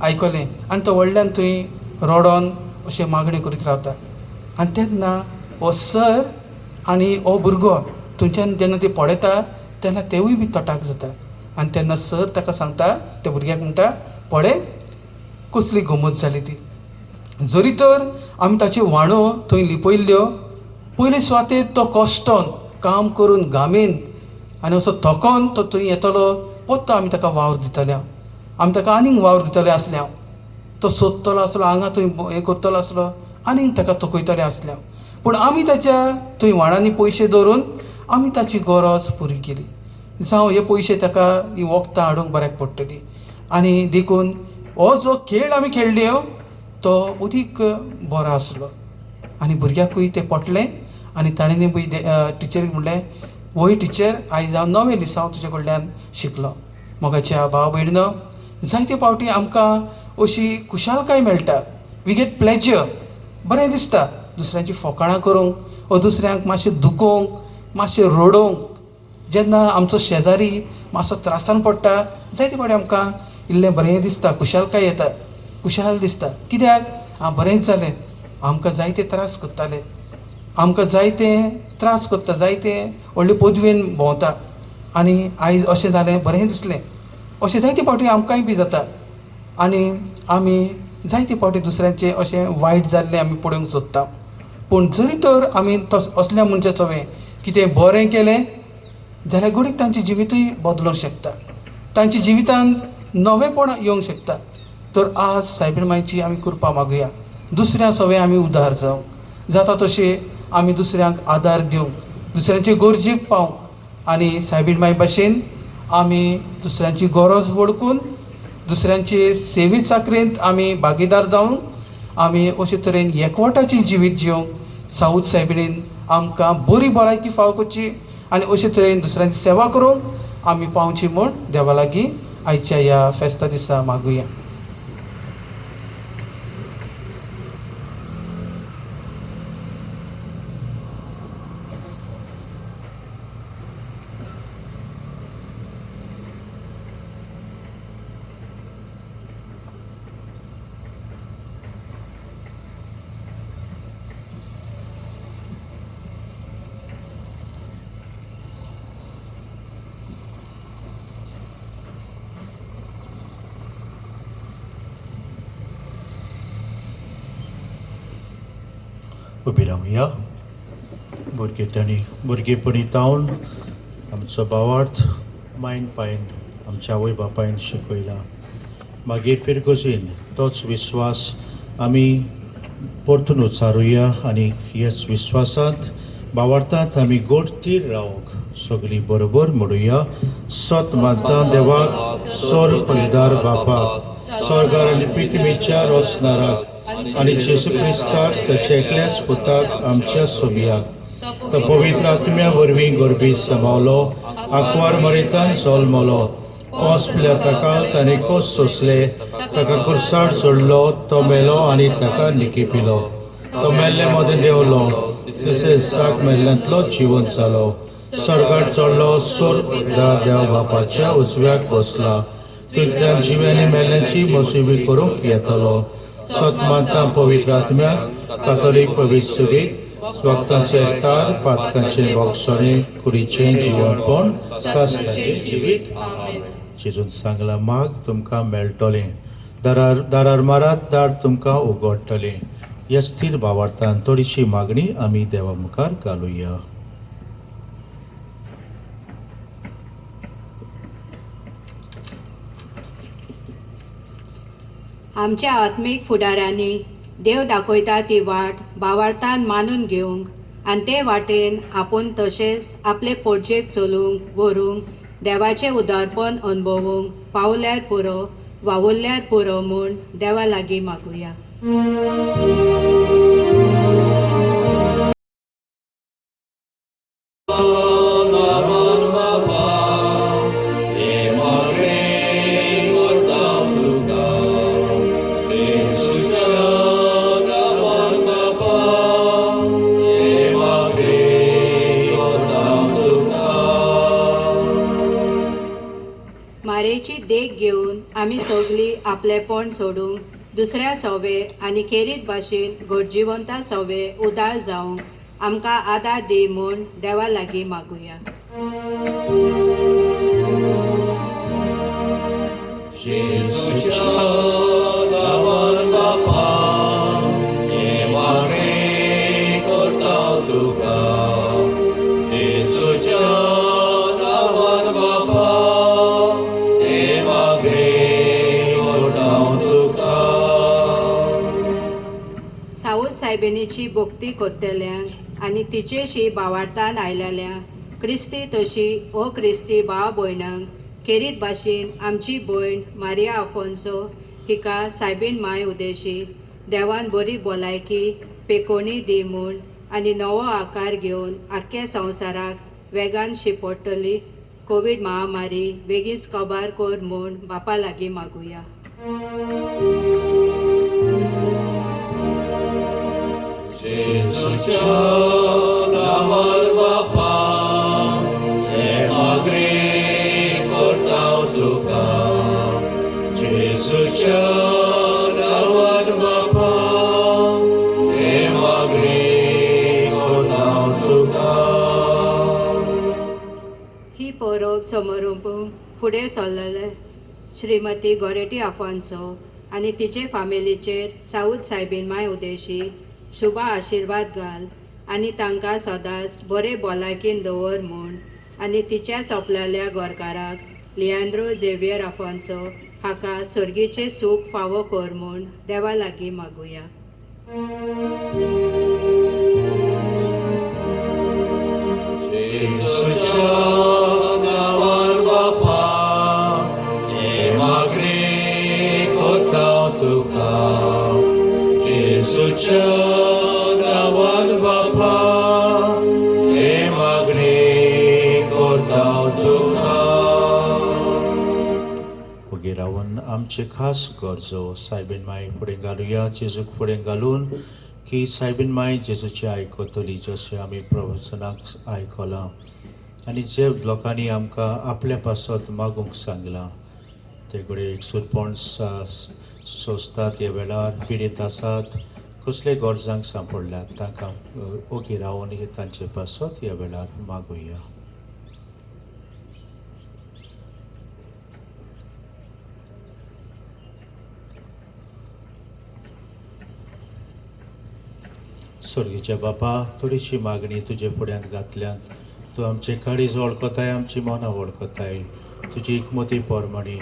आयकलें. आनी तो व्हडल्यान थंय रडोन अशें मागणें करीत रावता. आनी तेन्ना हो सर आनी हो भुरगो थंयच्यान जेन्ना ते पळयता तेन्ना तेवूय बी तटाक जाता. आनी तेन्ना सर ताका सांगता, त्या भुरग्याक म्हणटा पळय कसली गमत जाली ती, जरी तर आमी ताच्यो व्हाणो थंय लिपयल्ल्यो, पयले सुवातेर तो कश्टोन काम करून घामेन आनी असो थकोन तो थंय येतलो, परतो आमी ताका वावर दितले, आमी ताका आनीक वावर दितले आसले, तो सोदतलो आसलो हांगा थंय हें करतलो आसलो आनीक ताका थकयतले आसले, पूण आमी ताच्या थंय व्हाणांनी पयशे दवरून आमी ताची गरज पुरी केली. जावं हे पयशे ताका ही वखदां हाडूंक बऱ्याक पडटली. आनी देखून हो जो खेळ आमी खेळ्ळ्यो तो अदीक बरो आसलो आनी भुरग्याकूय तें पटलें. आनी ताणें बी टिचरीक म्हणलें वय टिचर आयज हांव नवें लिसांव तुजे कडल्यान शिकलो. मोगाच्या भाव भयणीनो, जायते फावटी आमकां अशी खुशालकाय मेळटा, we get pleasure, बरें दिसता दुसऱ्यांची फोकाणां करूंक वा दुसऱ्यांक मातशें दुखोवंक, मातशें रडोवंक. जेन्ना आमचो शेजारी मातसो त्रासान पडटा जायते फावटी आमकां इल्लें बरें दिसता, खुशालकाय येता, खुशाल दिसता, कित्याक आं बरेंच जालें, आमकां जायते त्रास करताले, आमकां जायते त्रास करता, जायते व्हडले पदवेन भोंवता आनी आयज अशें जालें बरें दिसलें. अशें जायते फावटी आमकांय बी जाता आनी आमी जायते फावटी दुसऱ्यांचें अशें वायट जाल्लें आमी पळोवंक सोदता. पूण जरी तर आमी असल्या मनशा सवें कितें बरें केलें जाल्यार घडीक तांचें जिवितूय बदलूंक शकता, तांच्या जिवितांत नवेंपण येवंक शकता. तर आज सायबीण मायची आमी कृपा मागुया, दुसऱ्या सवें आमी उदार जावंक जाता तशें आमी दुसऱ्यांक आदार दिवंक, दुसऱ्यांचे गरजेक पावंक आनी सायबीण माय भाशेन आमी दुसऱ्यांची गरज वळखून दुसऱ्यांचे सेवे चाकरेंत आमी भागीदार जावन आमी अशे तरेन एकवटाचें जिवीत जिवंक साऊद सायबिणीन आमकां बरी भलायकी फावो करची आनी अशे तरेन दुसऱ्यांची सेवा करूंक आमी पावची म्हूण देवा लागीं आयच्या ह्या फेस्ता दिसा मागुया. उबी रावया. भुरगेपणी भुरगेपणी तावन आमचो भावार्थ मायन पायन आमच्या आवय बापायन शिकयला, मागीर फिरगोजीन तोच विस्वास आमी परतून उच्चारुया आनी ह्याच विस्वासांत भावार्थांत आमी गोड थीर रावंक सगळीं बरोबर म्हणुया. सत मानता देवाक, सोर पलदार बापाक, स्वर्गार आनी पृथ्वीच्या रचणाराक आनी जेजू क्रिस्ताक ताच्या एकल्याच पुताक आमच्या सोबियाक, तो पवित्र आत्म्या वरवीं गोरबी समावलो, आंकवार मरेतान जल्मलो, कोस ताका ताणें कोस सोंसले, ताका कुर्सार चडलो, तो मेलो आनी ताका निकिपिलो, तो मेल्ले मदें देंवलो, तशेंच साक मेल्ल्यांतलो जिवन जालो, स्वर्गार चडलो, सोर देव बापाच्या उजव्याक बसला, तुज्या जिव्यानी मेल्ल्यांची मोसुबी करूंक येतलो. सत मानता पवित्र आत्म्याक, कातोलीक पवित्र सुरीक, स्वक्तांचे एकतार, पातकांचे बोगसणे, कुडीचें जिवनपण, सासणाचें जिवीत. जेजून सांगलां, माग तुमकां मेळटलें, दारार दारार मारात, दार तुमकां उगडटलें. ह्या स्थीर भावार्थान थोडीशी मागणी आमी देवा मुखार घालुया. आमच्या आत्मीक फुडाऱ्यांनी देव दाखयता ती वाट भावार्थान मानून घेवंक आनी ते वाटेन आपूण तशेंच आपले पोटजेक चलूंक व्हरूंक देवाचें उदारपण अणभवूंक पावल्यार पुरो, वावुरल्यार पुरो म्हूण देवा लागीं मागुया. मारेची देख घेवन आमी सगलीं आपलेपण सोडूंक दुसऱ्या सोवे आनी खेरीत भाशेन घटजिवंता सोवे उदार जावंक आमकां आदार दी म्हूण देवा लागीं मागुया. सावूद सायबिणीची भक्ती करतल्यांक आनी तिचेशी भावार्थान आयलेल्या क्रिस्ती तशी ओ क्रिस्ती भाव भयणांक खेरीत भाशेन आमची भयण मारिया आफोन्सो हिका सायबीण माय उदेशी देवान बरी भलायकी पेकोणी दी म्हूण आनी नवो आकार घेवन आख्ख्या संवसाराक वेगान शिंपडटली कोवीड महामारी बेगीन कबार कर म्हूण बापा लागीं मागुया. ही परब समारोपूंक फुडें सरलेले श्रीमती गोरेटी आफान्सो आनी तिचे फामिलीचेर साऊद सायबीण माय उदेशी शुभ आशिर्वाद घाल आनी तांकां सदांच बरे भलायकीन दवर म्हूण आनी तिच्या सोंपलेल्या गोरकाराक लियांद्रो झेवियर आफोन्सो हाका सर्गीचें सूख फावो कर म्हूण देवा लागीं मागुया. ओगी रावन आमचे खास गरजो सायबीन माय फुडें घालुया, जेजूक फुडें घालून की सायबीन माय जेजूचें आयकतली जशें आमी प्रवचनाक आयकलां आनी जे लोकांनी आमकां आपल्या पासत मागूंक सांगलां ते घडये एकसूरपण सोंसतात, ह्या वेळार पिडीत आसात, कसले गरजांक सांपडल्यात तांकां ओगी रावन हे तांचे पासत ह्या वेळार मागुया. स्वर्गीच्या बापा, थोडीशी मागणी तुजे फुड्यांत घातल्यात. तूं आमचे काळीज वळखताय, आमची मनां वळखताय. तुजी एकमती परमणी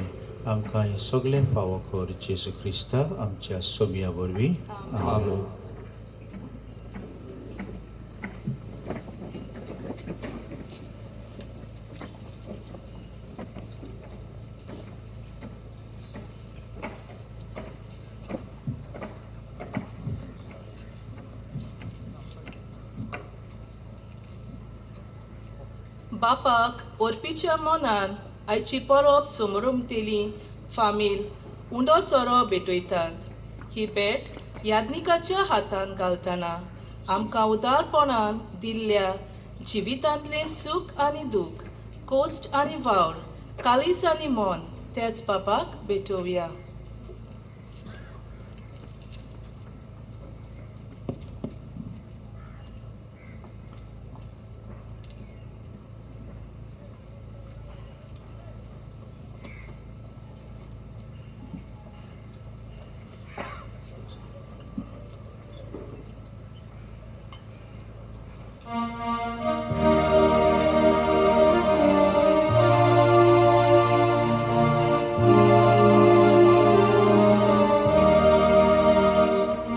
आमकां हें सगळें फावो कर जेजू क्रिस्ता आमच्या सोमया वरवीं. आमेन. बापाक ओरपीच्या मनान आयची परब समरमतेली फामील उंडो सोरो भेटयतात. ही भेट याज्ञिकाच्या हातान घालतना आमकां उदारपणान दिल्ल्या जिवितांतलें सूख आनी दूख, कोश्ट आनी वावर, कालीस आनी मन त्याच बापाक भेटोवया.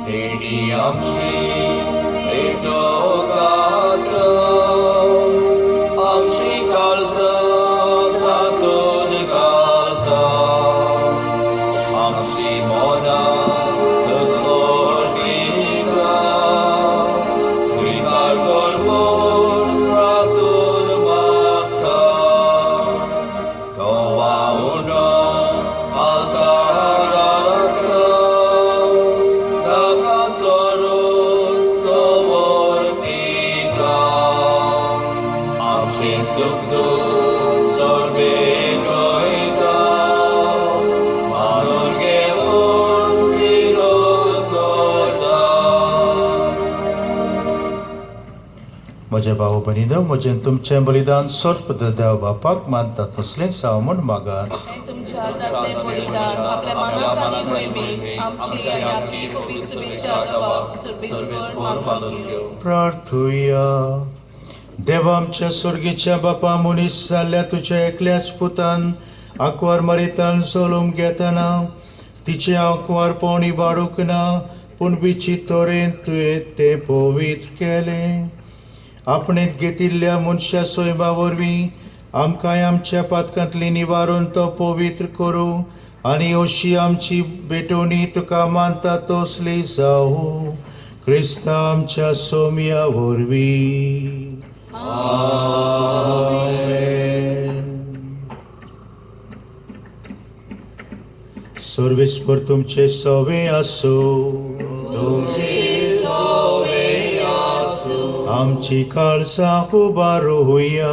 देणी आमची भेटोगात, आमची काळजां तातूंत घालता, आमची मनां तुजो दिता, स्विकार कर म्हूण प्रार्थून मागता. गोवा उंडो आल्तारांत, ताका चोरून समर्पिता, आमचें सूख दूख चड भेटयता, मानून घे म्हूण विनोद करता. म्हज्या भाव भयणीनो, म्हजें तुमचें बलिदान सर्प देव बापाक मानता तसलें जावं म्हूण मागात. हें तुमच्या हातांतलें बलिदान आपल्या मनाक आनी मोहिमेक आमची आनी आपली पवित्र देवाक सर्वेस्पर मानून घेवं. प्रार्थुया. देवा आमच्या स्वर्गीच्या बापा, मनीस जाल्ल्या तुज्या एकल्याच पुतान आंकवार मरितान सोलूंक घेतना तिचें आंकवारपण इबाडूंक ना, पूण विचित्र तरेन तुवें तें पवित्र केलें. आपणें घेतिल्ल्या मनशा सैमा वरवीं आमकांय आमच्या पातकांतली निवारून तो पवित्र करूं आनी अशी आमची भेटवणी तुका मानता तसली जावं, क्रिस्ता आमच्या सोम्या वरवीं. आमेन. सर्वेस्पर तुमचे सवे आसूं. आमची काळजां उबारुया.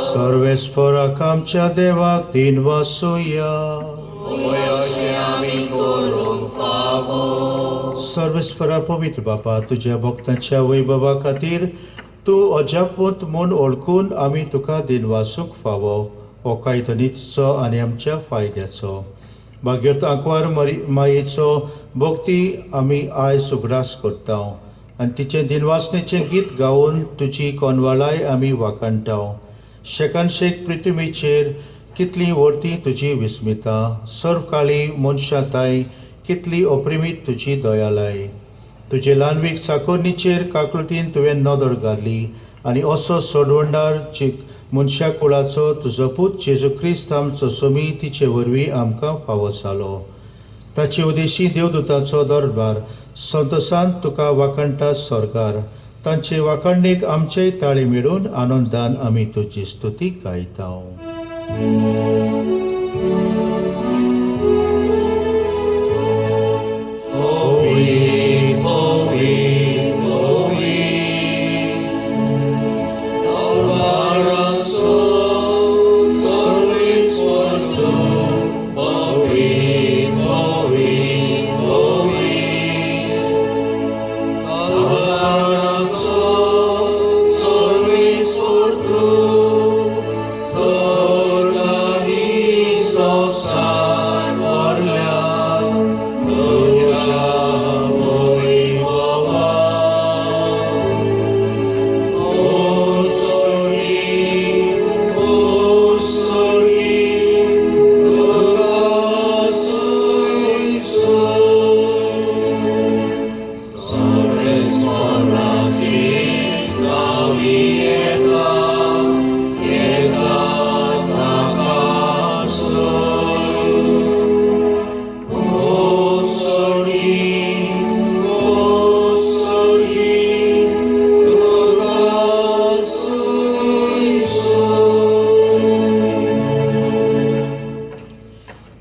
सर्वेस्पराक आमच्या देवाक दिन वासुया. सर्वेस्परा पवित्र बापा, तुज्या भक्तांच्या वैभवा खातीर तूं अजापूत म्हूण वळखून आमी तुका दिन वासूंक फावो. हो कायदो नितीचो आनी आमच्या फायद्याचो. भाग्यत आंकवार मायेचो भक्ती आमी आयज उगडास करता आनी तिचें दिनवासनेचें गीत गावन तुजी कोनवालाय आमी वाखाणटा. शेकानशेक पृथ्वीचेर कितली वर्ती तुजी विस्मिता, सर्वकाळी मनशाताय कितली अप्रिमीत तुजी दयालाय. तुजे ल्हानवीक चाकोरणीचेर काकलुतीन तुवें नदर घाली आनी असो सोडवणदार मनशा कुळाचो तुजो पूत जेजू क्रिस्त आमचो सोमी तिचे वरवीं आमकां फावो जालो. ताचे उदेशी देवदूताचो दरबार संतोसान तुका वाखाणटा स्वर्गार. तांचे वाखाणणेक आमचेय ताळी मेळून आनंदान आमी तुजी स्तुती गायता.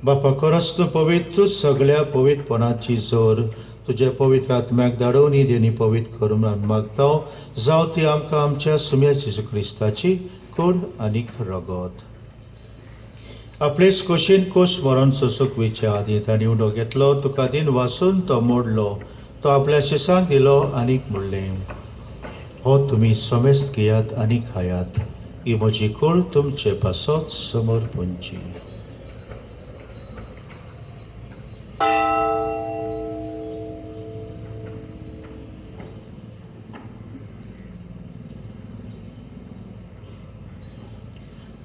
बापा, खरोच तूं पवित्र, सगळ्या पवित्रपणाची जोर तुज्या पवित्र आत्म्याक धाडून ही देणी पवित्र करूं आमी मागता. जावं ती आमकां आमच्या सुम्या जेजू क्रिस्ताची कूड आनीक रगत. आपलेच कोशीन कोश मरण सोसूक वयच्या आदीं तांणी उंडो घेतलो, तुका दिन वासून तो मोडलो, तो आपल्या शिसांक दिलो आनीक म्हणलें, हो तुमी समेस्त घेयात आनी खायात, ही म्हजी कूड तुमचे पासत समर्पणची.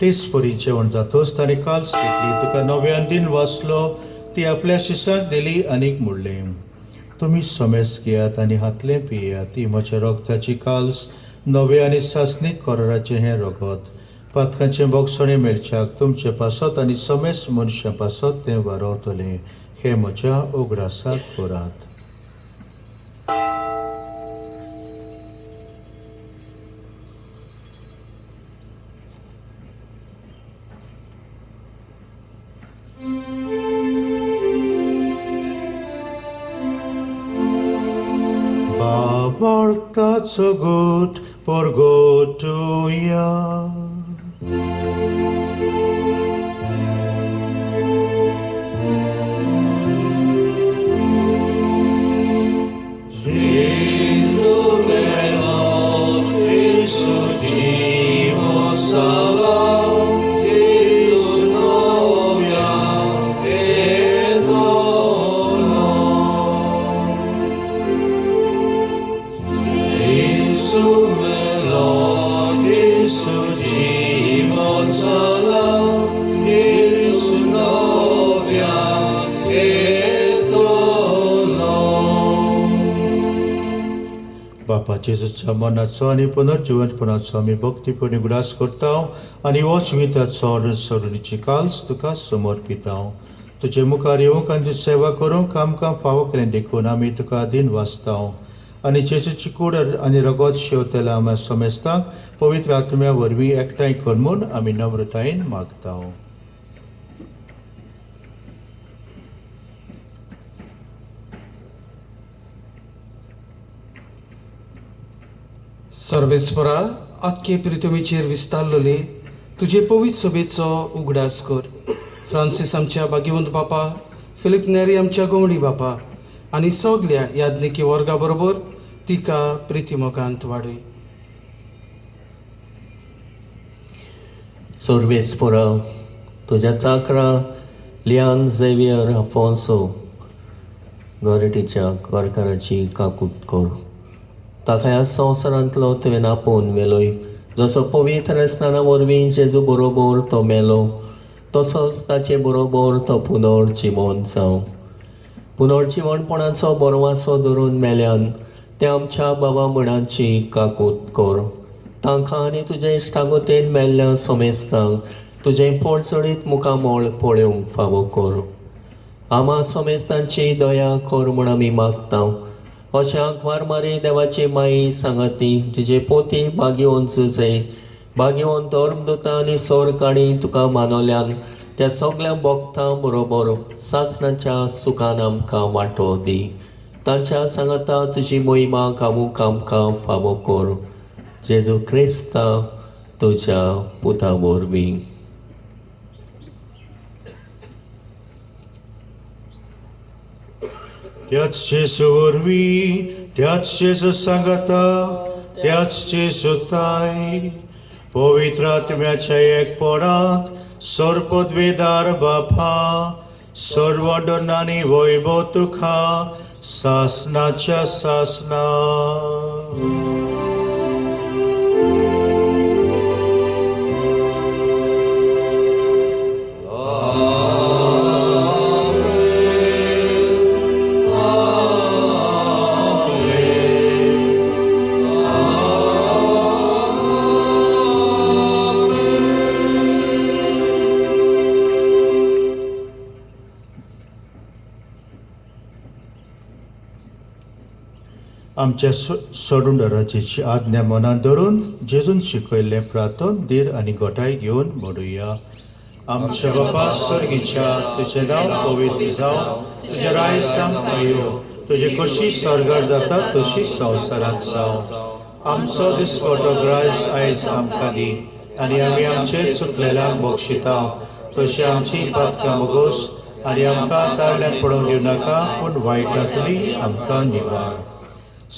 तेच परी जेवण जातच ताणें काल्स घेतली, तुका नव्यान दिन वाचलो, ती आपल्या शिसांक दिली आनीक म्हणलें, तुमी समेस्त घेयात आनी हातलें पियात, ती म्हज्या रगताची काल्स, नवे आनी सासणीक कराराचें हें रगत, पातकांचें बोगसणें मेळच्याक तुमचे पासत आनी समेस्त मनशां पासत तें वारवतलें, हें म्हज्या उगडासाक करात. बाबार्थाचो गोट परगोटुया. बापा जेजूच्या मनाचो आनी पुनर्जिवनपणाचो आमी भक्तीपणी उगडास करता आनी हो जिविताचो सरुणीची काल्स तुका समर्पिता. तुजे मुखार येवंक आनी तुजी सेवा करूंक आमकां फावो केलें देखून आमी तुका दिन वाचता आनी जेजूची कूड आनी रगत शेवतल्या आमच्या समेस्तांक पवित्र आत्म्या वरवीं एकठांय कर म्हूण आमी नम्रतायेन मागता. सर्वेस्परा आख्खे प्रितमीचेर विस्तारलेले तुजे पवित्र सभेचो उगडास कर. फ्रांसीस आमच्या भाग्यवंत बापा, फिलीप नेरी आमच्या गोमडी बापा आनी सगल्या याज्ञिकी वर्गा बरोबर तिका प्रितीमोगांत वाडय. सर्वेस्परा तुज्या चाकरा लियान झेवियर अफोन्सो गोरटीच्या गोरकाराची काकूत कर. ताका ह्या संवसारांतलो तुवें आपोवन व्हेलोय, जसो पवित्र स्नाना वरवीं जेजू बरोबर तो मेलो तसोच ताचे बरोबर तो पुनर्जिवन जावं. पुनर्जिवनपणाचो बरवासो धरून मेल्यान ते आमच्या बाबा म्हणाची काकूत कर. तांकां आनी तुजे इश्टागोतेन मेल्ल्या समेस्तांक तुजें पोळचडीत मुखामळ पळोवंक फावो कर. आमा समेस्तांची दया कर म्हूण आमी मागता. अशें आंकवार मारी देवाची माई सांगाती तिजे पोती भाग्यवंत जुजे भाग्यवंत धर्मदुतां आनी सोरकाणी तुका मानवल्यान त्या सगल्या भोगतां बरोबर सासणाच्या सुखान आमकां वांटो दी. तांच्या सांगाता तुजी मोहिमा गावूंक आमकां फावो कर. जेजू क्रिस्ता तुज्या पुता वरवीं. त्याच जेजू वरवीं, त्याच जेजू सांगाता, त्याच जेजू ताय पवित्र आत्म्याच्या एकपणांत सर्पद्वेदार बापा सर्वंडनानी वैभव तुका सासनाच्या सासना. आमच्या सोडून आज्ञा मनान धरून जेजून शिकयल्लें प्रार्थन धीर आनी गोठाय घेवन म्हणुया. आमच्या बापा सर्गीच्या तुजें नांव पवित्र जावं, तुजें राय आमकां येवं, तुजी कशी स्वर्गार जाता तशी संवसारांत जावं. आमचो दिसपटो ग्रास आयज आमकां दी आनी आमी आमचेर चुकलेल्यांक बक्षिता तशी आमची पातकां मोगोस आनी आमकां ताळ्यान पडोवंक दिवं नाका पूण वायटांतली आमकां निवार.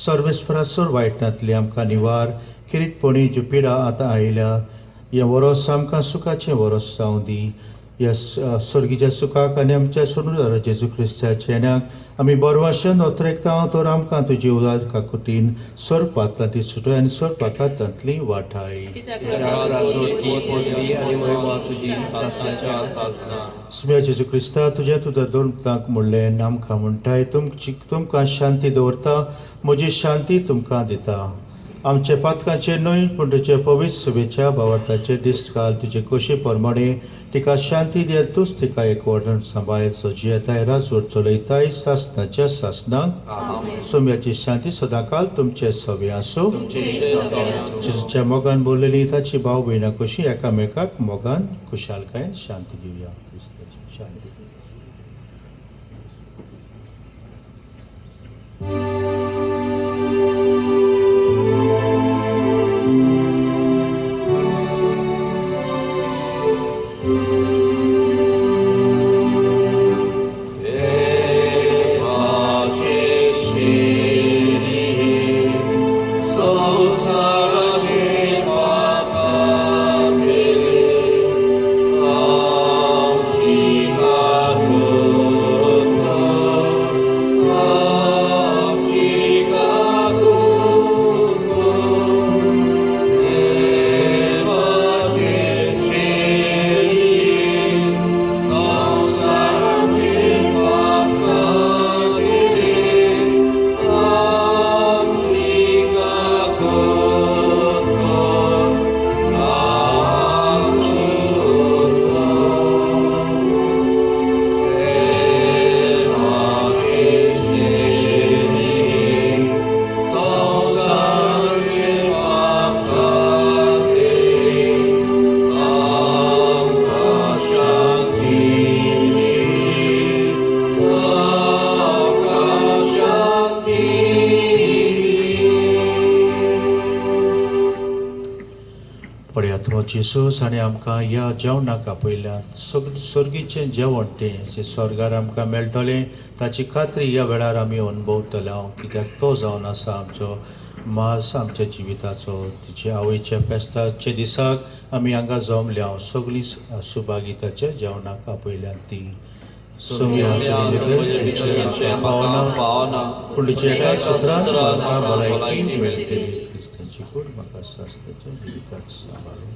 सर्वेस्परासोर वायटांतली आमकां निवार. किरीटपणी ज्यो पिडा आतां आयल्या हें वरोस आमकां सुखाचें वरोस जावं दी. ह्या स्वर्गीच्या सुखाक आनी आमच्या सोनुदारा जेजू क्रिस्ताच्या येण्याक आमी बरवाशन ओतरेकता तर आमकां तुजी उदार काकुतीन सोरपांतली सुटय आनी सोरपाकांतली वाठाय. सुम्या जेजू क्रिस्ता तुज्या तुज्या दोन तांक म्हणलें आमकां म्हणटाय तुमची तुमकां शांती दवरता म्हजी शांती तुमकां दिता. आमचे पातकांचे न्हय पूण तुजे पवित्र सभेच्या भावार्थाचे दिश्ट घाल. तुजे कोशे प्रमाणे तिका शांती दी तूच तिका एक वर्णन सांबाळ जियेताय राजवट चलयताय सासनाच्या सासनाक. सोम्याची शांती सदांकाल तुमचे सवे आसूं. जेजूच्या मोगान बोललेली ताची भाव भयणां कशी एकामेकाक मोगान खुशालकायेन शांती दिवया. क्रिस्ताची शांती. जेजूस आनी आमकां ह्या जेवणाक आपयल्यात. सर्गीचें जेवण तें जें स्वर्गार आमकां मेळटलें ताची खात्री ह्या वेळार आमी अणभवतले हांव कित्याक तो जावन आसा आमचो मास आमच्या जिविताचो. तिचे आवयच्या फेस्ताच्या दिसाक आमी हांगा जमल्या हांव सगळीं सुभागिताच्या जेवणाक आपयल्यात ती पावना पूण तिच्या एका सुत्रान म्हाका भलायकी मेळटली. क्रिस्ताची कूड म्हाका सासणाच्या जिविताक सांबाळूं.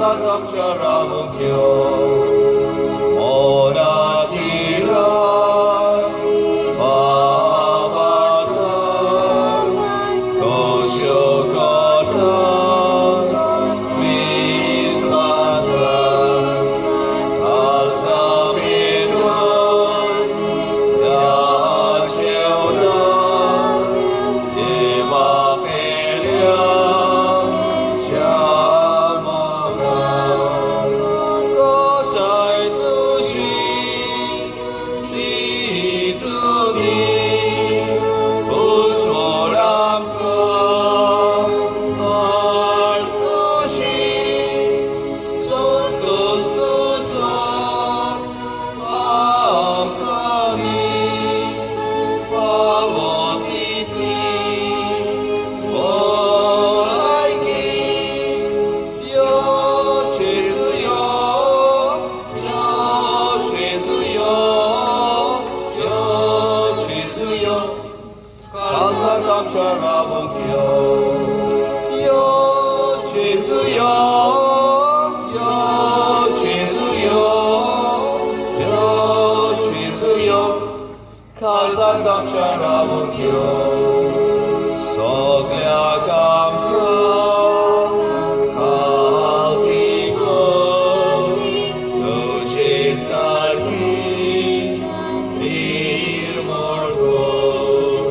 काळजांत आमच्या रावूंक यो. मोराची रात बाबाटा खोश्यो कोटा विस्वासा आसा पेटोवन ह्या जेवणाक देवा पेल्या च्या मोगान कोटाय तुजी जितुनी उजवड आमकां आर्तुशी संतोष तुजो आमकां दी फावो तितली भलायकी. यो जेजू यो, यो जेजू यो, यो जेजू यो, काळजांत आमच्या रावूंक यो. यो जेजू यो, यो जेजू यो, यो जेजू यो, काळजांत आमच्या रावूंक यो. सगळ्याक आमचो काळजी कर, तुजे सारकी निर्मळ कर,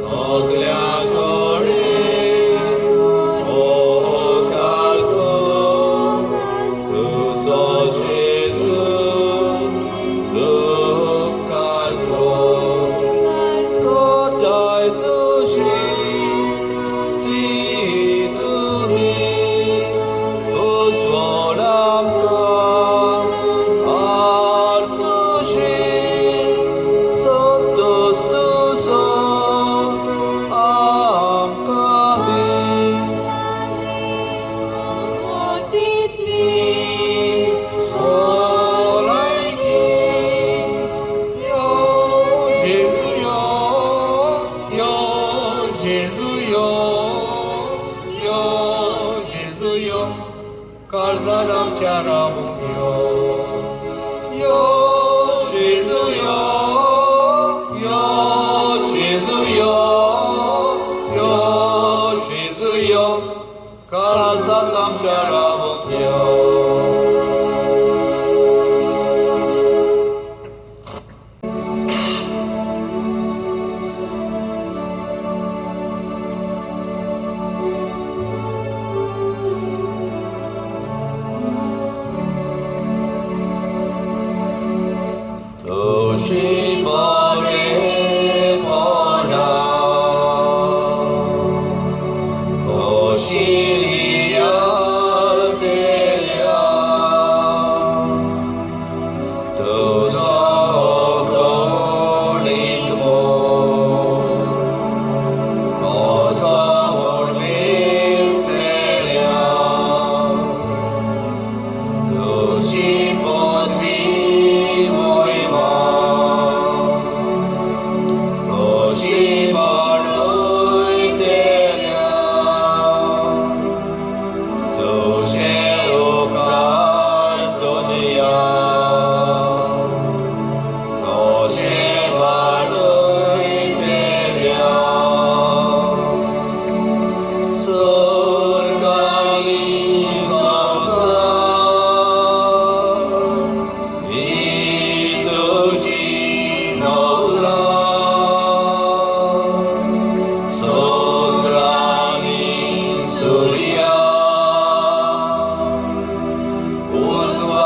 सगळ्या कडेन उपकार कर, तुजो जेजू उपकार कर. कोटाय तुजी जितुनी उजवड आमकां आर्तुशी संतोष तुजो आमकां दी. तितली भलायकी. यो जेजू यो, यो जेजू यो, यो जेजू यो, काळजांत आमच्या रावूंक यो. यो जेजू यो, यो जेजू यो, यो जेजू यो, काळजांत आमच्या रावूंक यो. तुजी बरेपणा खोशी याद केल्या, तुजो गणीत मोग कसो म्हूण विसरल्या, तुजी पदवी मोहिमा खोशी बाणयतल्या, तुजे उपकार दुनिया खोशी बाणयतल्या. स्वर्गानी संसार ही तुजी नवला, चंद्रानी सुर्या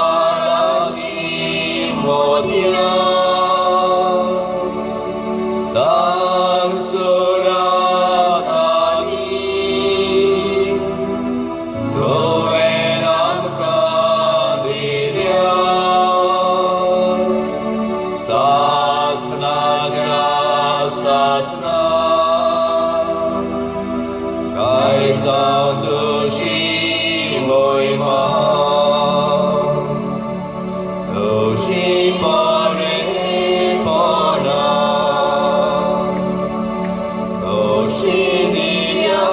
उजवाडाची मोतयां, दानसुरातानी तुवें आमकां दिल्या, सासनाच्या सासना गायता तुजी मोहिमा, तुजी बरेपणा खोशी मिळतल्या.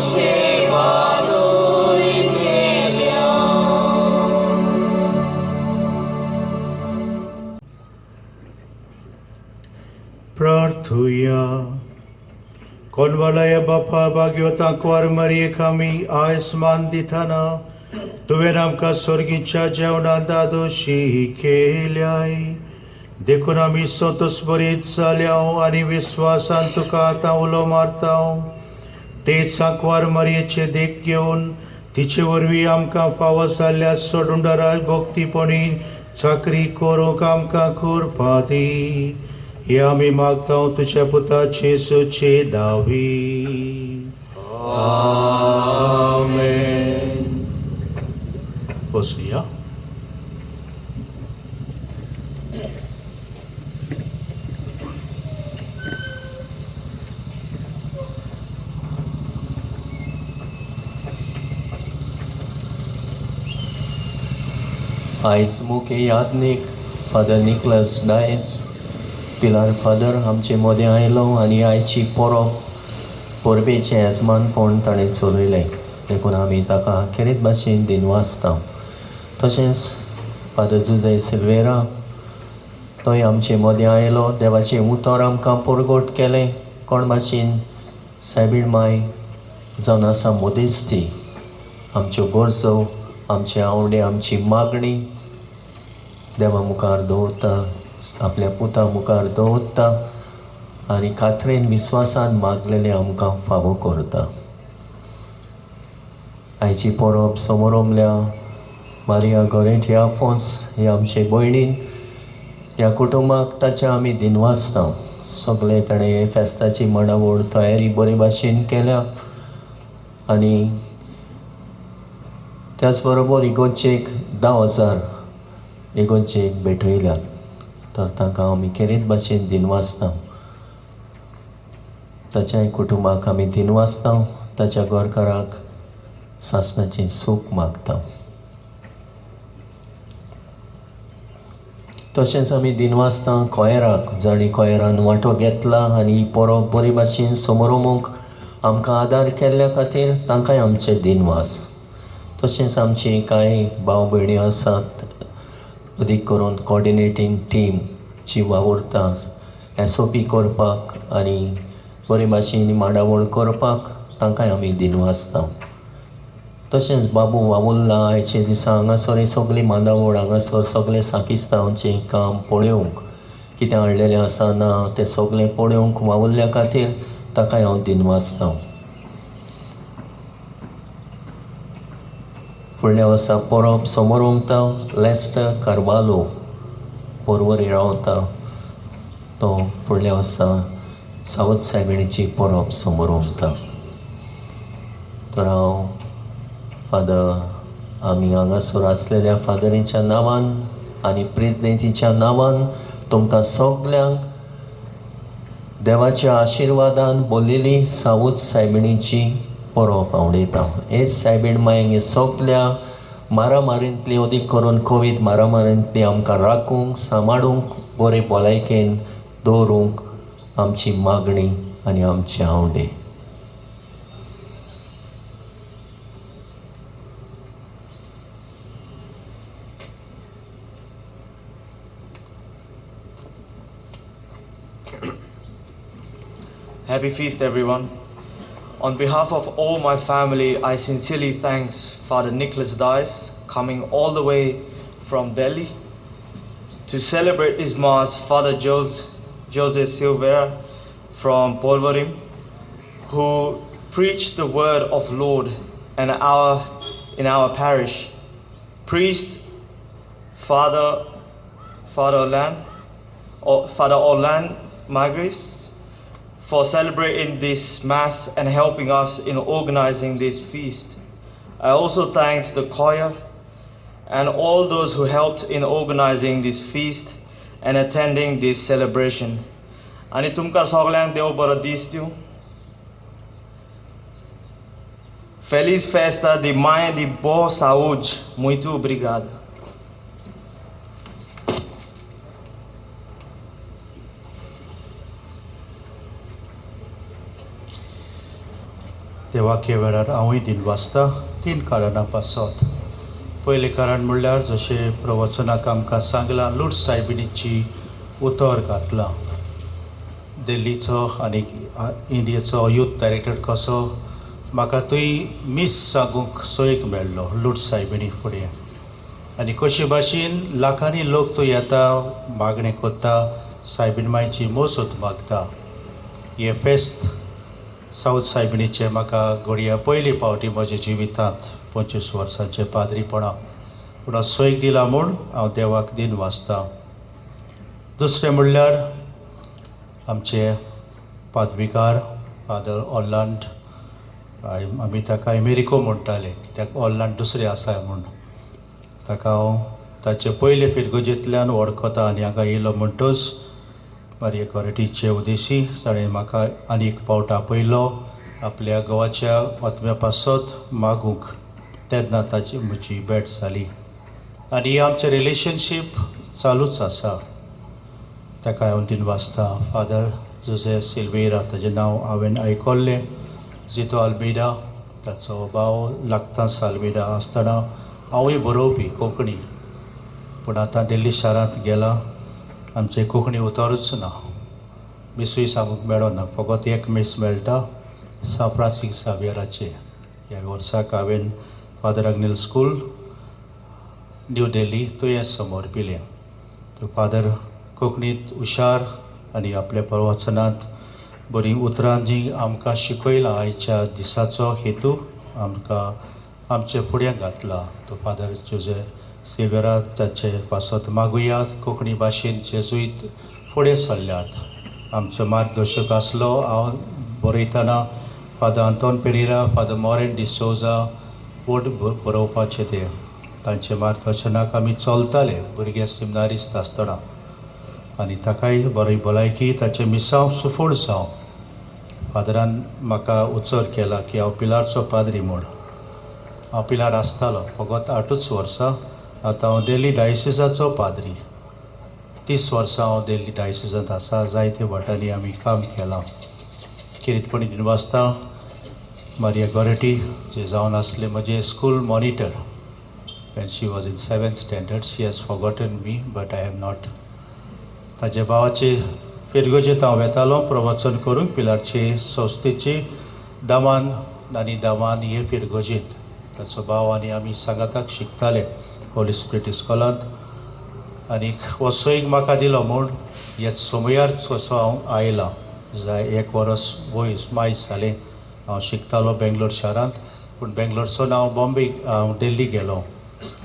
सेवा दवरतल्या. प्रार्थुया. कोनवालाया बापा भाग्योता कुवार मारयेक आमी आयज मान दितना तुवें आमकां सर्गीच्या जेवणान दादोशी केल्याय, देखून आमी संतोष बरीत जाल्या आनी विस्वासान तुका आतां उलो मारता. तेच सांकवार मारयेचे देख घेवन तिचे वरवीं आमकां फावो जाल्ल्या सोडुंडारा भक्तीपणी चाकरी करूंक आमकां कृपा दी. हे आमी मागता तुज्या पुता जेजूचे नांवी. आमेन. बसुया. आयज मुख्य याज्ञीक फादर निकलस डायस पिलार फादर आमचे मदें आयलो आनी आयची परब परबेचें येजमानपण ताणें चलयलें, देखून आमी ताका खेरीत भाशेन दिनवासता. तशेंच फादर जुझे सिल्वेरा तोय आमचे मदें आयलो, देवाचें उतर आमकां परगट केलें. कोण भाशेन सायबीण माय जावन आसा मदेस्ती, आमच्यो गरजो, आमचे आवडे, आमची मागणी देवा मुखार दवरता, आपल्या पुता मुखार दवरता आनी खात्रेन विस्वासान मागलेलें आमकां फावो करता. आयची परब समोरमल्या मारिया गोरेट ह्या आफोंस हे आमचे भयणीन ह्या कुटुंबाक ताच्या आमी दिनवासता. सगळे ताणें हे फेस्ताची मांडावळ तयारी बरे भाशेन केल्या आनी त्याच बरोबर इगोर्जेक 10,000 इगोर्जेक भेटयल्यात, तर तांकां आमी खेरीत भाशेन दिनवासता. ताच्याय कुटुंबाक आमी दिनवासता, ताच्या घरकाराक सासणाचें सूख मागता. तशेंच आमी दिनवासता कोयराक, जांणी कोयरान वांटो घेतला आनी ही परब बरे भाशेन समरोमूंक आमकां आदार केल्ल्या खातीर तांकांय आमचे दिनवास. तशेंच आमची कांय भाव भयणी आसात, अदीक करून कॉर्डिनेटींग टीम जी वावुरता SOP करपाक आनी बरे भाशेन मांडावळ करपाक, तांकांय आमी दिनवासता. तशेंच बाबू वावुरला आयचे दिसा हांगासर ही सगळी मांडावळ, हांगासर सगळें साकिस्तांवचें काम पळोवंक, कितें हाडलेलें आसा ना तें सगळें पळोवंक वावुरल्या खातीर ताकाय हांव दिनवासता. फुडल्या वर्सा परब समोर उमता लेस्टर कार्वालो पोरवरी रावता, तो फुडल्या वर्सा सावथ सायबिणीची परब समोर उमता. तर हांव फादर आमी हांगासर आसलेल्या फादरींच्या नांवान आनी प्रेजिडेंटीच्या नांवान तुमकां सगल्यांक देवाच्या आशिर्वादान बोल्लेली सावथ सायबिणीची परब आवडयता. हे सायबीण मायंग सगल्या मारामारींतली, अदीक करून कोवीड मारामारींतली आमकां राखूंक, सांबाळूंक, बरे भलायकेन दवरूंक आमची मागणी आनी आमचे आवडे. Happy feast, everyone. On behalf of all my family, I sincerely thanks Father Nicholas Dias coming all the way from Delhi to celebrate his Mass, Father Jose Silveira from Porvorim, who preached the word of Lord and in our parish. Priest Father Orlan Magris, for celebrating this Mass and helping us in organizing this feast. I also thanks the choir and all those who helped in organizing this feast and attending this celebration. आनी तुमकां सगल्यांक देव बरो दीस दिवं. Feliz festa de Mãe de Boa Saúde. Muito obrigado. देवाके वेळार हांवूय दिन वाचता तीन कारणां पासत. पयलें कारण म्हणल्यार जशें प्रवचनाक आमकां सांगलां लूट सायबिणीची उतर घातलां. दिल्लीचो आनी इंडियेचो यूथ डायरेक्टर कसो म्हाका थंय मीस सांगूंक सोयीक मेळ्ळो लूट सायबिणी फुडें. आनी कशे भाशेन लाखांनी लोक थंय येता मागणें करता सायबीण मायची मोसत मागता. हें फेस्त सावथ सायबिणीचें म्हाका घडये पयली फावटी म्हज्या जिवितांत 25 वर्सांचें पाद्रीपणां पूण सोयीक दिला म्हूण हांव देवाक दिन वाचता. दुसरें म्हणल्यार आमचे पादविकार फादर ऑर्लांड, आमी ताका एमेरिको म्हणटाले कित्याक ऑर्लांड दुसरें आसा म्हूण. ताका हांव ताचे पयले फिरगोजेंतल्यान वळखता आनी हांगा येयलो म्हणटच मारिया गोरेटीचे उदेशी ताणें म्हाका आनी एक फावट आपयलो आपल्या घोवाच्या आत्म्या पासत मागूंक. तेन्ना ताची म्हजी भेट जाली आनी आमचें रिलेशनशीप चालूच आसा. ताका हांव दिन वाचता. फादर जोजे सिल्वेरा ताजें नांव हांवें आयकल्लें. जितो आल्मेदा ताचो भाव लागतांच आल्मेदा आसतना हांवूय बरोवपी कोंकणी, पूण आतां दिल्ली शारांत गेला आमचें कोंकणी उतरूच ना, मिसूय सांगूंक मेळना, फकत एक मीस मेळटा सांत फ्रांसीस झावियराचें. ह्या वर्साक हांवें फादर आग्नेल स्कूल न्यू दिल्ली तुयें समोर पिलें. फादर कोंकणींत हुशार आनी आपल्या प्रवचनांत बरीं उतरां जीं आमकां शिकयलां आयच्या दिसाचो हेतू आमकां आमचे फुडें घातला. तो फादर जोजे सिल्वेरा ताचे पासत मागुया. कोंकणी भाशेन जेजुईत फुडें सरल्यात. आमचो मार्गदर्शक आसलो हांव बरयतना father Anton Pereira, father Moren D'Souza vote बरोवपाचे ते तांचे मार्गदर्शनाक आमी चलताले भुरगे सिमनारिस्त आसतना. आनी ताकाय बरी भलायकी ताचें मिसांव सुफळ जावं. फादरान म्हाका उच्चर केला की हांव पिलारचो पाद्री म्हूण. हांव पिलार आसतालो फकत 8 वर्सां. आतां हांव दिल्ली डायसिसाचो पाद्री. 30 वर्सां हांव दिल्ली डायसिसांत आसा. जायते वाटांनी आमी काम केलां. किरीतपणी दिन वाचता मारिया गोरेटी जे जावन आसले म्हजे school monitor. When she was in 7th standard, she has forgotten me, but I have not. ताजे भावाचे फिरगोजेंत हांव वेतालो प्रवचन करूंक पिलारचे संस्थेचे दामान आनी दामान हे फिरगोजेंत. ताचो भाव आनी आमी सांगाताक शिकताले होली स्पिरिट इस्कॉलांत. आनीक हो सोयीक म्हाका दिलो म्हूण ह्या सोमयार कसो हांव आयलां. जाय 1 वरस वयस मायज जालें हांव शिकतालो बेंगलोर शारांत, पूण बेंगलोरसून हांव बॉम्बे हांव दिल्ली गेलो.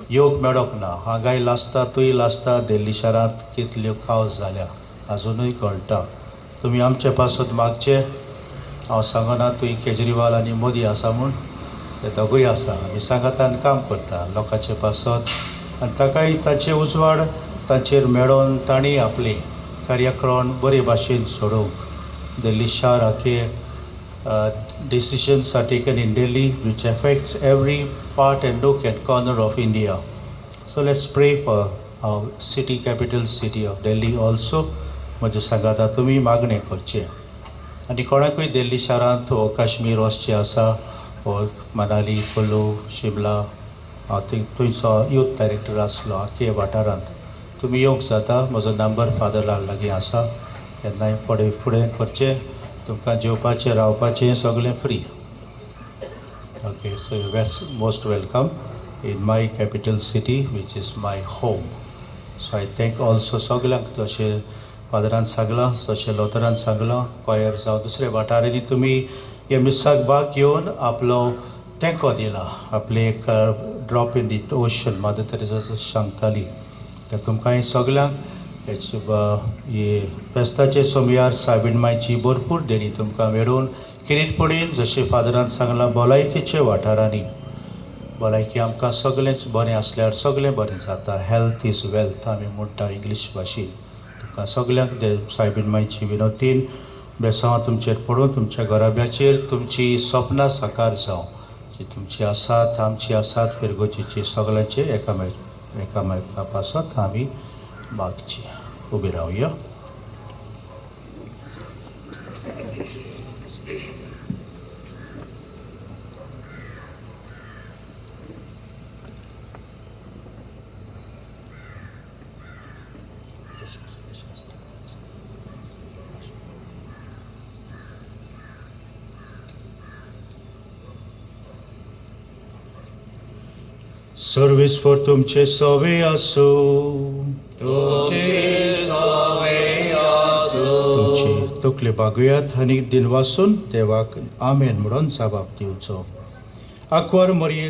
येवंक मेळोंक ना. हांगाय लासता थंय लासता. दिल्ली शारांत कितल्यो कावस जाल्या आजुनूय कळटा. तुमी आमचे पासत मागचे. हांव सांगना थंय केजरीवाल आनी मोदी आसा म्हूण, ते दोगूय आसा. आमी सांगातान काम करता लोकांचे पासत आनी ताकाय ताचे उजवाड तांचेर मेळोन तांणी आपली कार्यक्रम बरे भाशेन सोडोवंक. दिल्ली शार आखे decisions are taken in Delhi which affects every part and nook and corner of India. So let's pray for our city, capital city of Delhi also. म्हजे सांगाता तुमी मागणें करचें. आनी कोणाकूय दिल्ली शारांत वो काश्मीर वचचें आसा वो मनाली, कुल्लू, शिमला, हांव थंयचो यूथ डायरेक्टर आसलो आख्खे वाठारांत, तुमी येवंक जाता. म्हजो नंबर फादरा लागीं आसा. केन्नाय फुडें करचें. तुमकां जेवपाचें रावपाचें सगळें free. Okay, so you are most welcome in my capital city which is my home. So I thank also सगळ्यांक जशें फादरान सांगलां तशें लोतरान सांगलां कॉयर जावं दुसऱ्या वाठारांनी तुमी ह्या मिसाक भाग घेवन आपलो तेंको दिला. आपलें एक drop in the ocean mother Teresa सांगताली. तर तुमकां सगळ्यांक हे फेस्ताचे सोमयार सायबीण मायची भरपूर देणी तुमकां मेळून किरीटपणीन जशें फादरान सांगलां भलायकेच्या वाठारांनी भलायकी आमकां सगळेंच बरें आसल्यार सगळें बरें जाता. हेल्थ is wealth आमी म्हणटा इंग्लीश भाशेन. तुमकां सगळ्यांक सायबीण मायची विनोतीन बेसांव तुमचेर पडून तुमच्या घराब्याचेर तुमची सपनां साकार जावं जी तुमची आसात आमची आसात फिरगोजीची सगळ्यांचे एकामेका पासत आमी मागची. उबी रावया. सर्वेस्पर तुमचे सवे आसूं. तुमची तकली बागोयात आनी दिनवासून देवाक आमेन म्हणून जबाब दिवचो. आंकवार मरये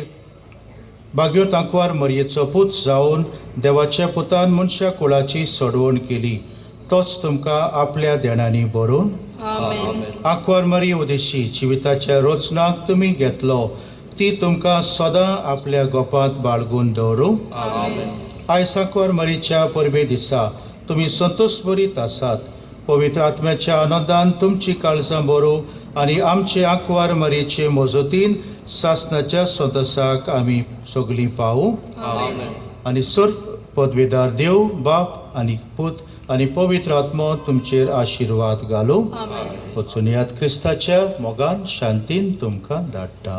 बागयोत आंकवार मरयेचो पूत जावन देवाच्या पुतान मनशा कुळाची सोडवण केली, तोच तुमकां आपल्या देणांनी बरोवन. आंकवार मरये उदेशी जिविताच्या रोचनाक तुमी घेतलो, ती तुमकां सदां आपल्या गोपांत बाळगून दवरूं. आयज आंकवार मरीच्या परबे दिसा तुमी संतोश बरीत आसात. पवित्र आत्म्याच्या आनंदान तुमची काळजां बरोवं आनी आमचे आंकवार मरीचे मजतीन सासनाच्या संतोशाक आमी सगळीं पावूं. आनी सर पदवेदार देव बाप आनी पूत आनी पवित्र आत्मो तुमचेर आशिर्वाद घालूं. वचून याद क्रिस्ताच्या मोगान शांतीन तुमकां धाडटा.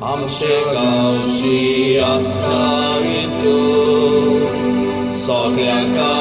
आमचे गांवची आस्था तूं सगळ्या.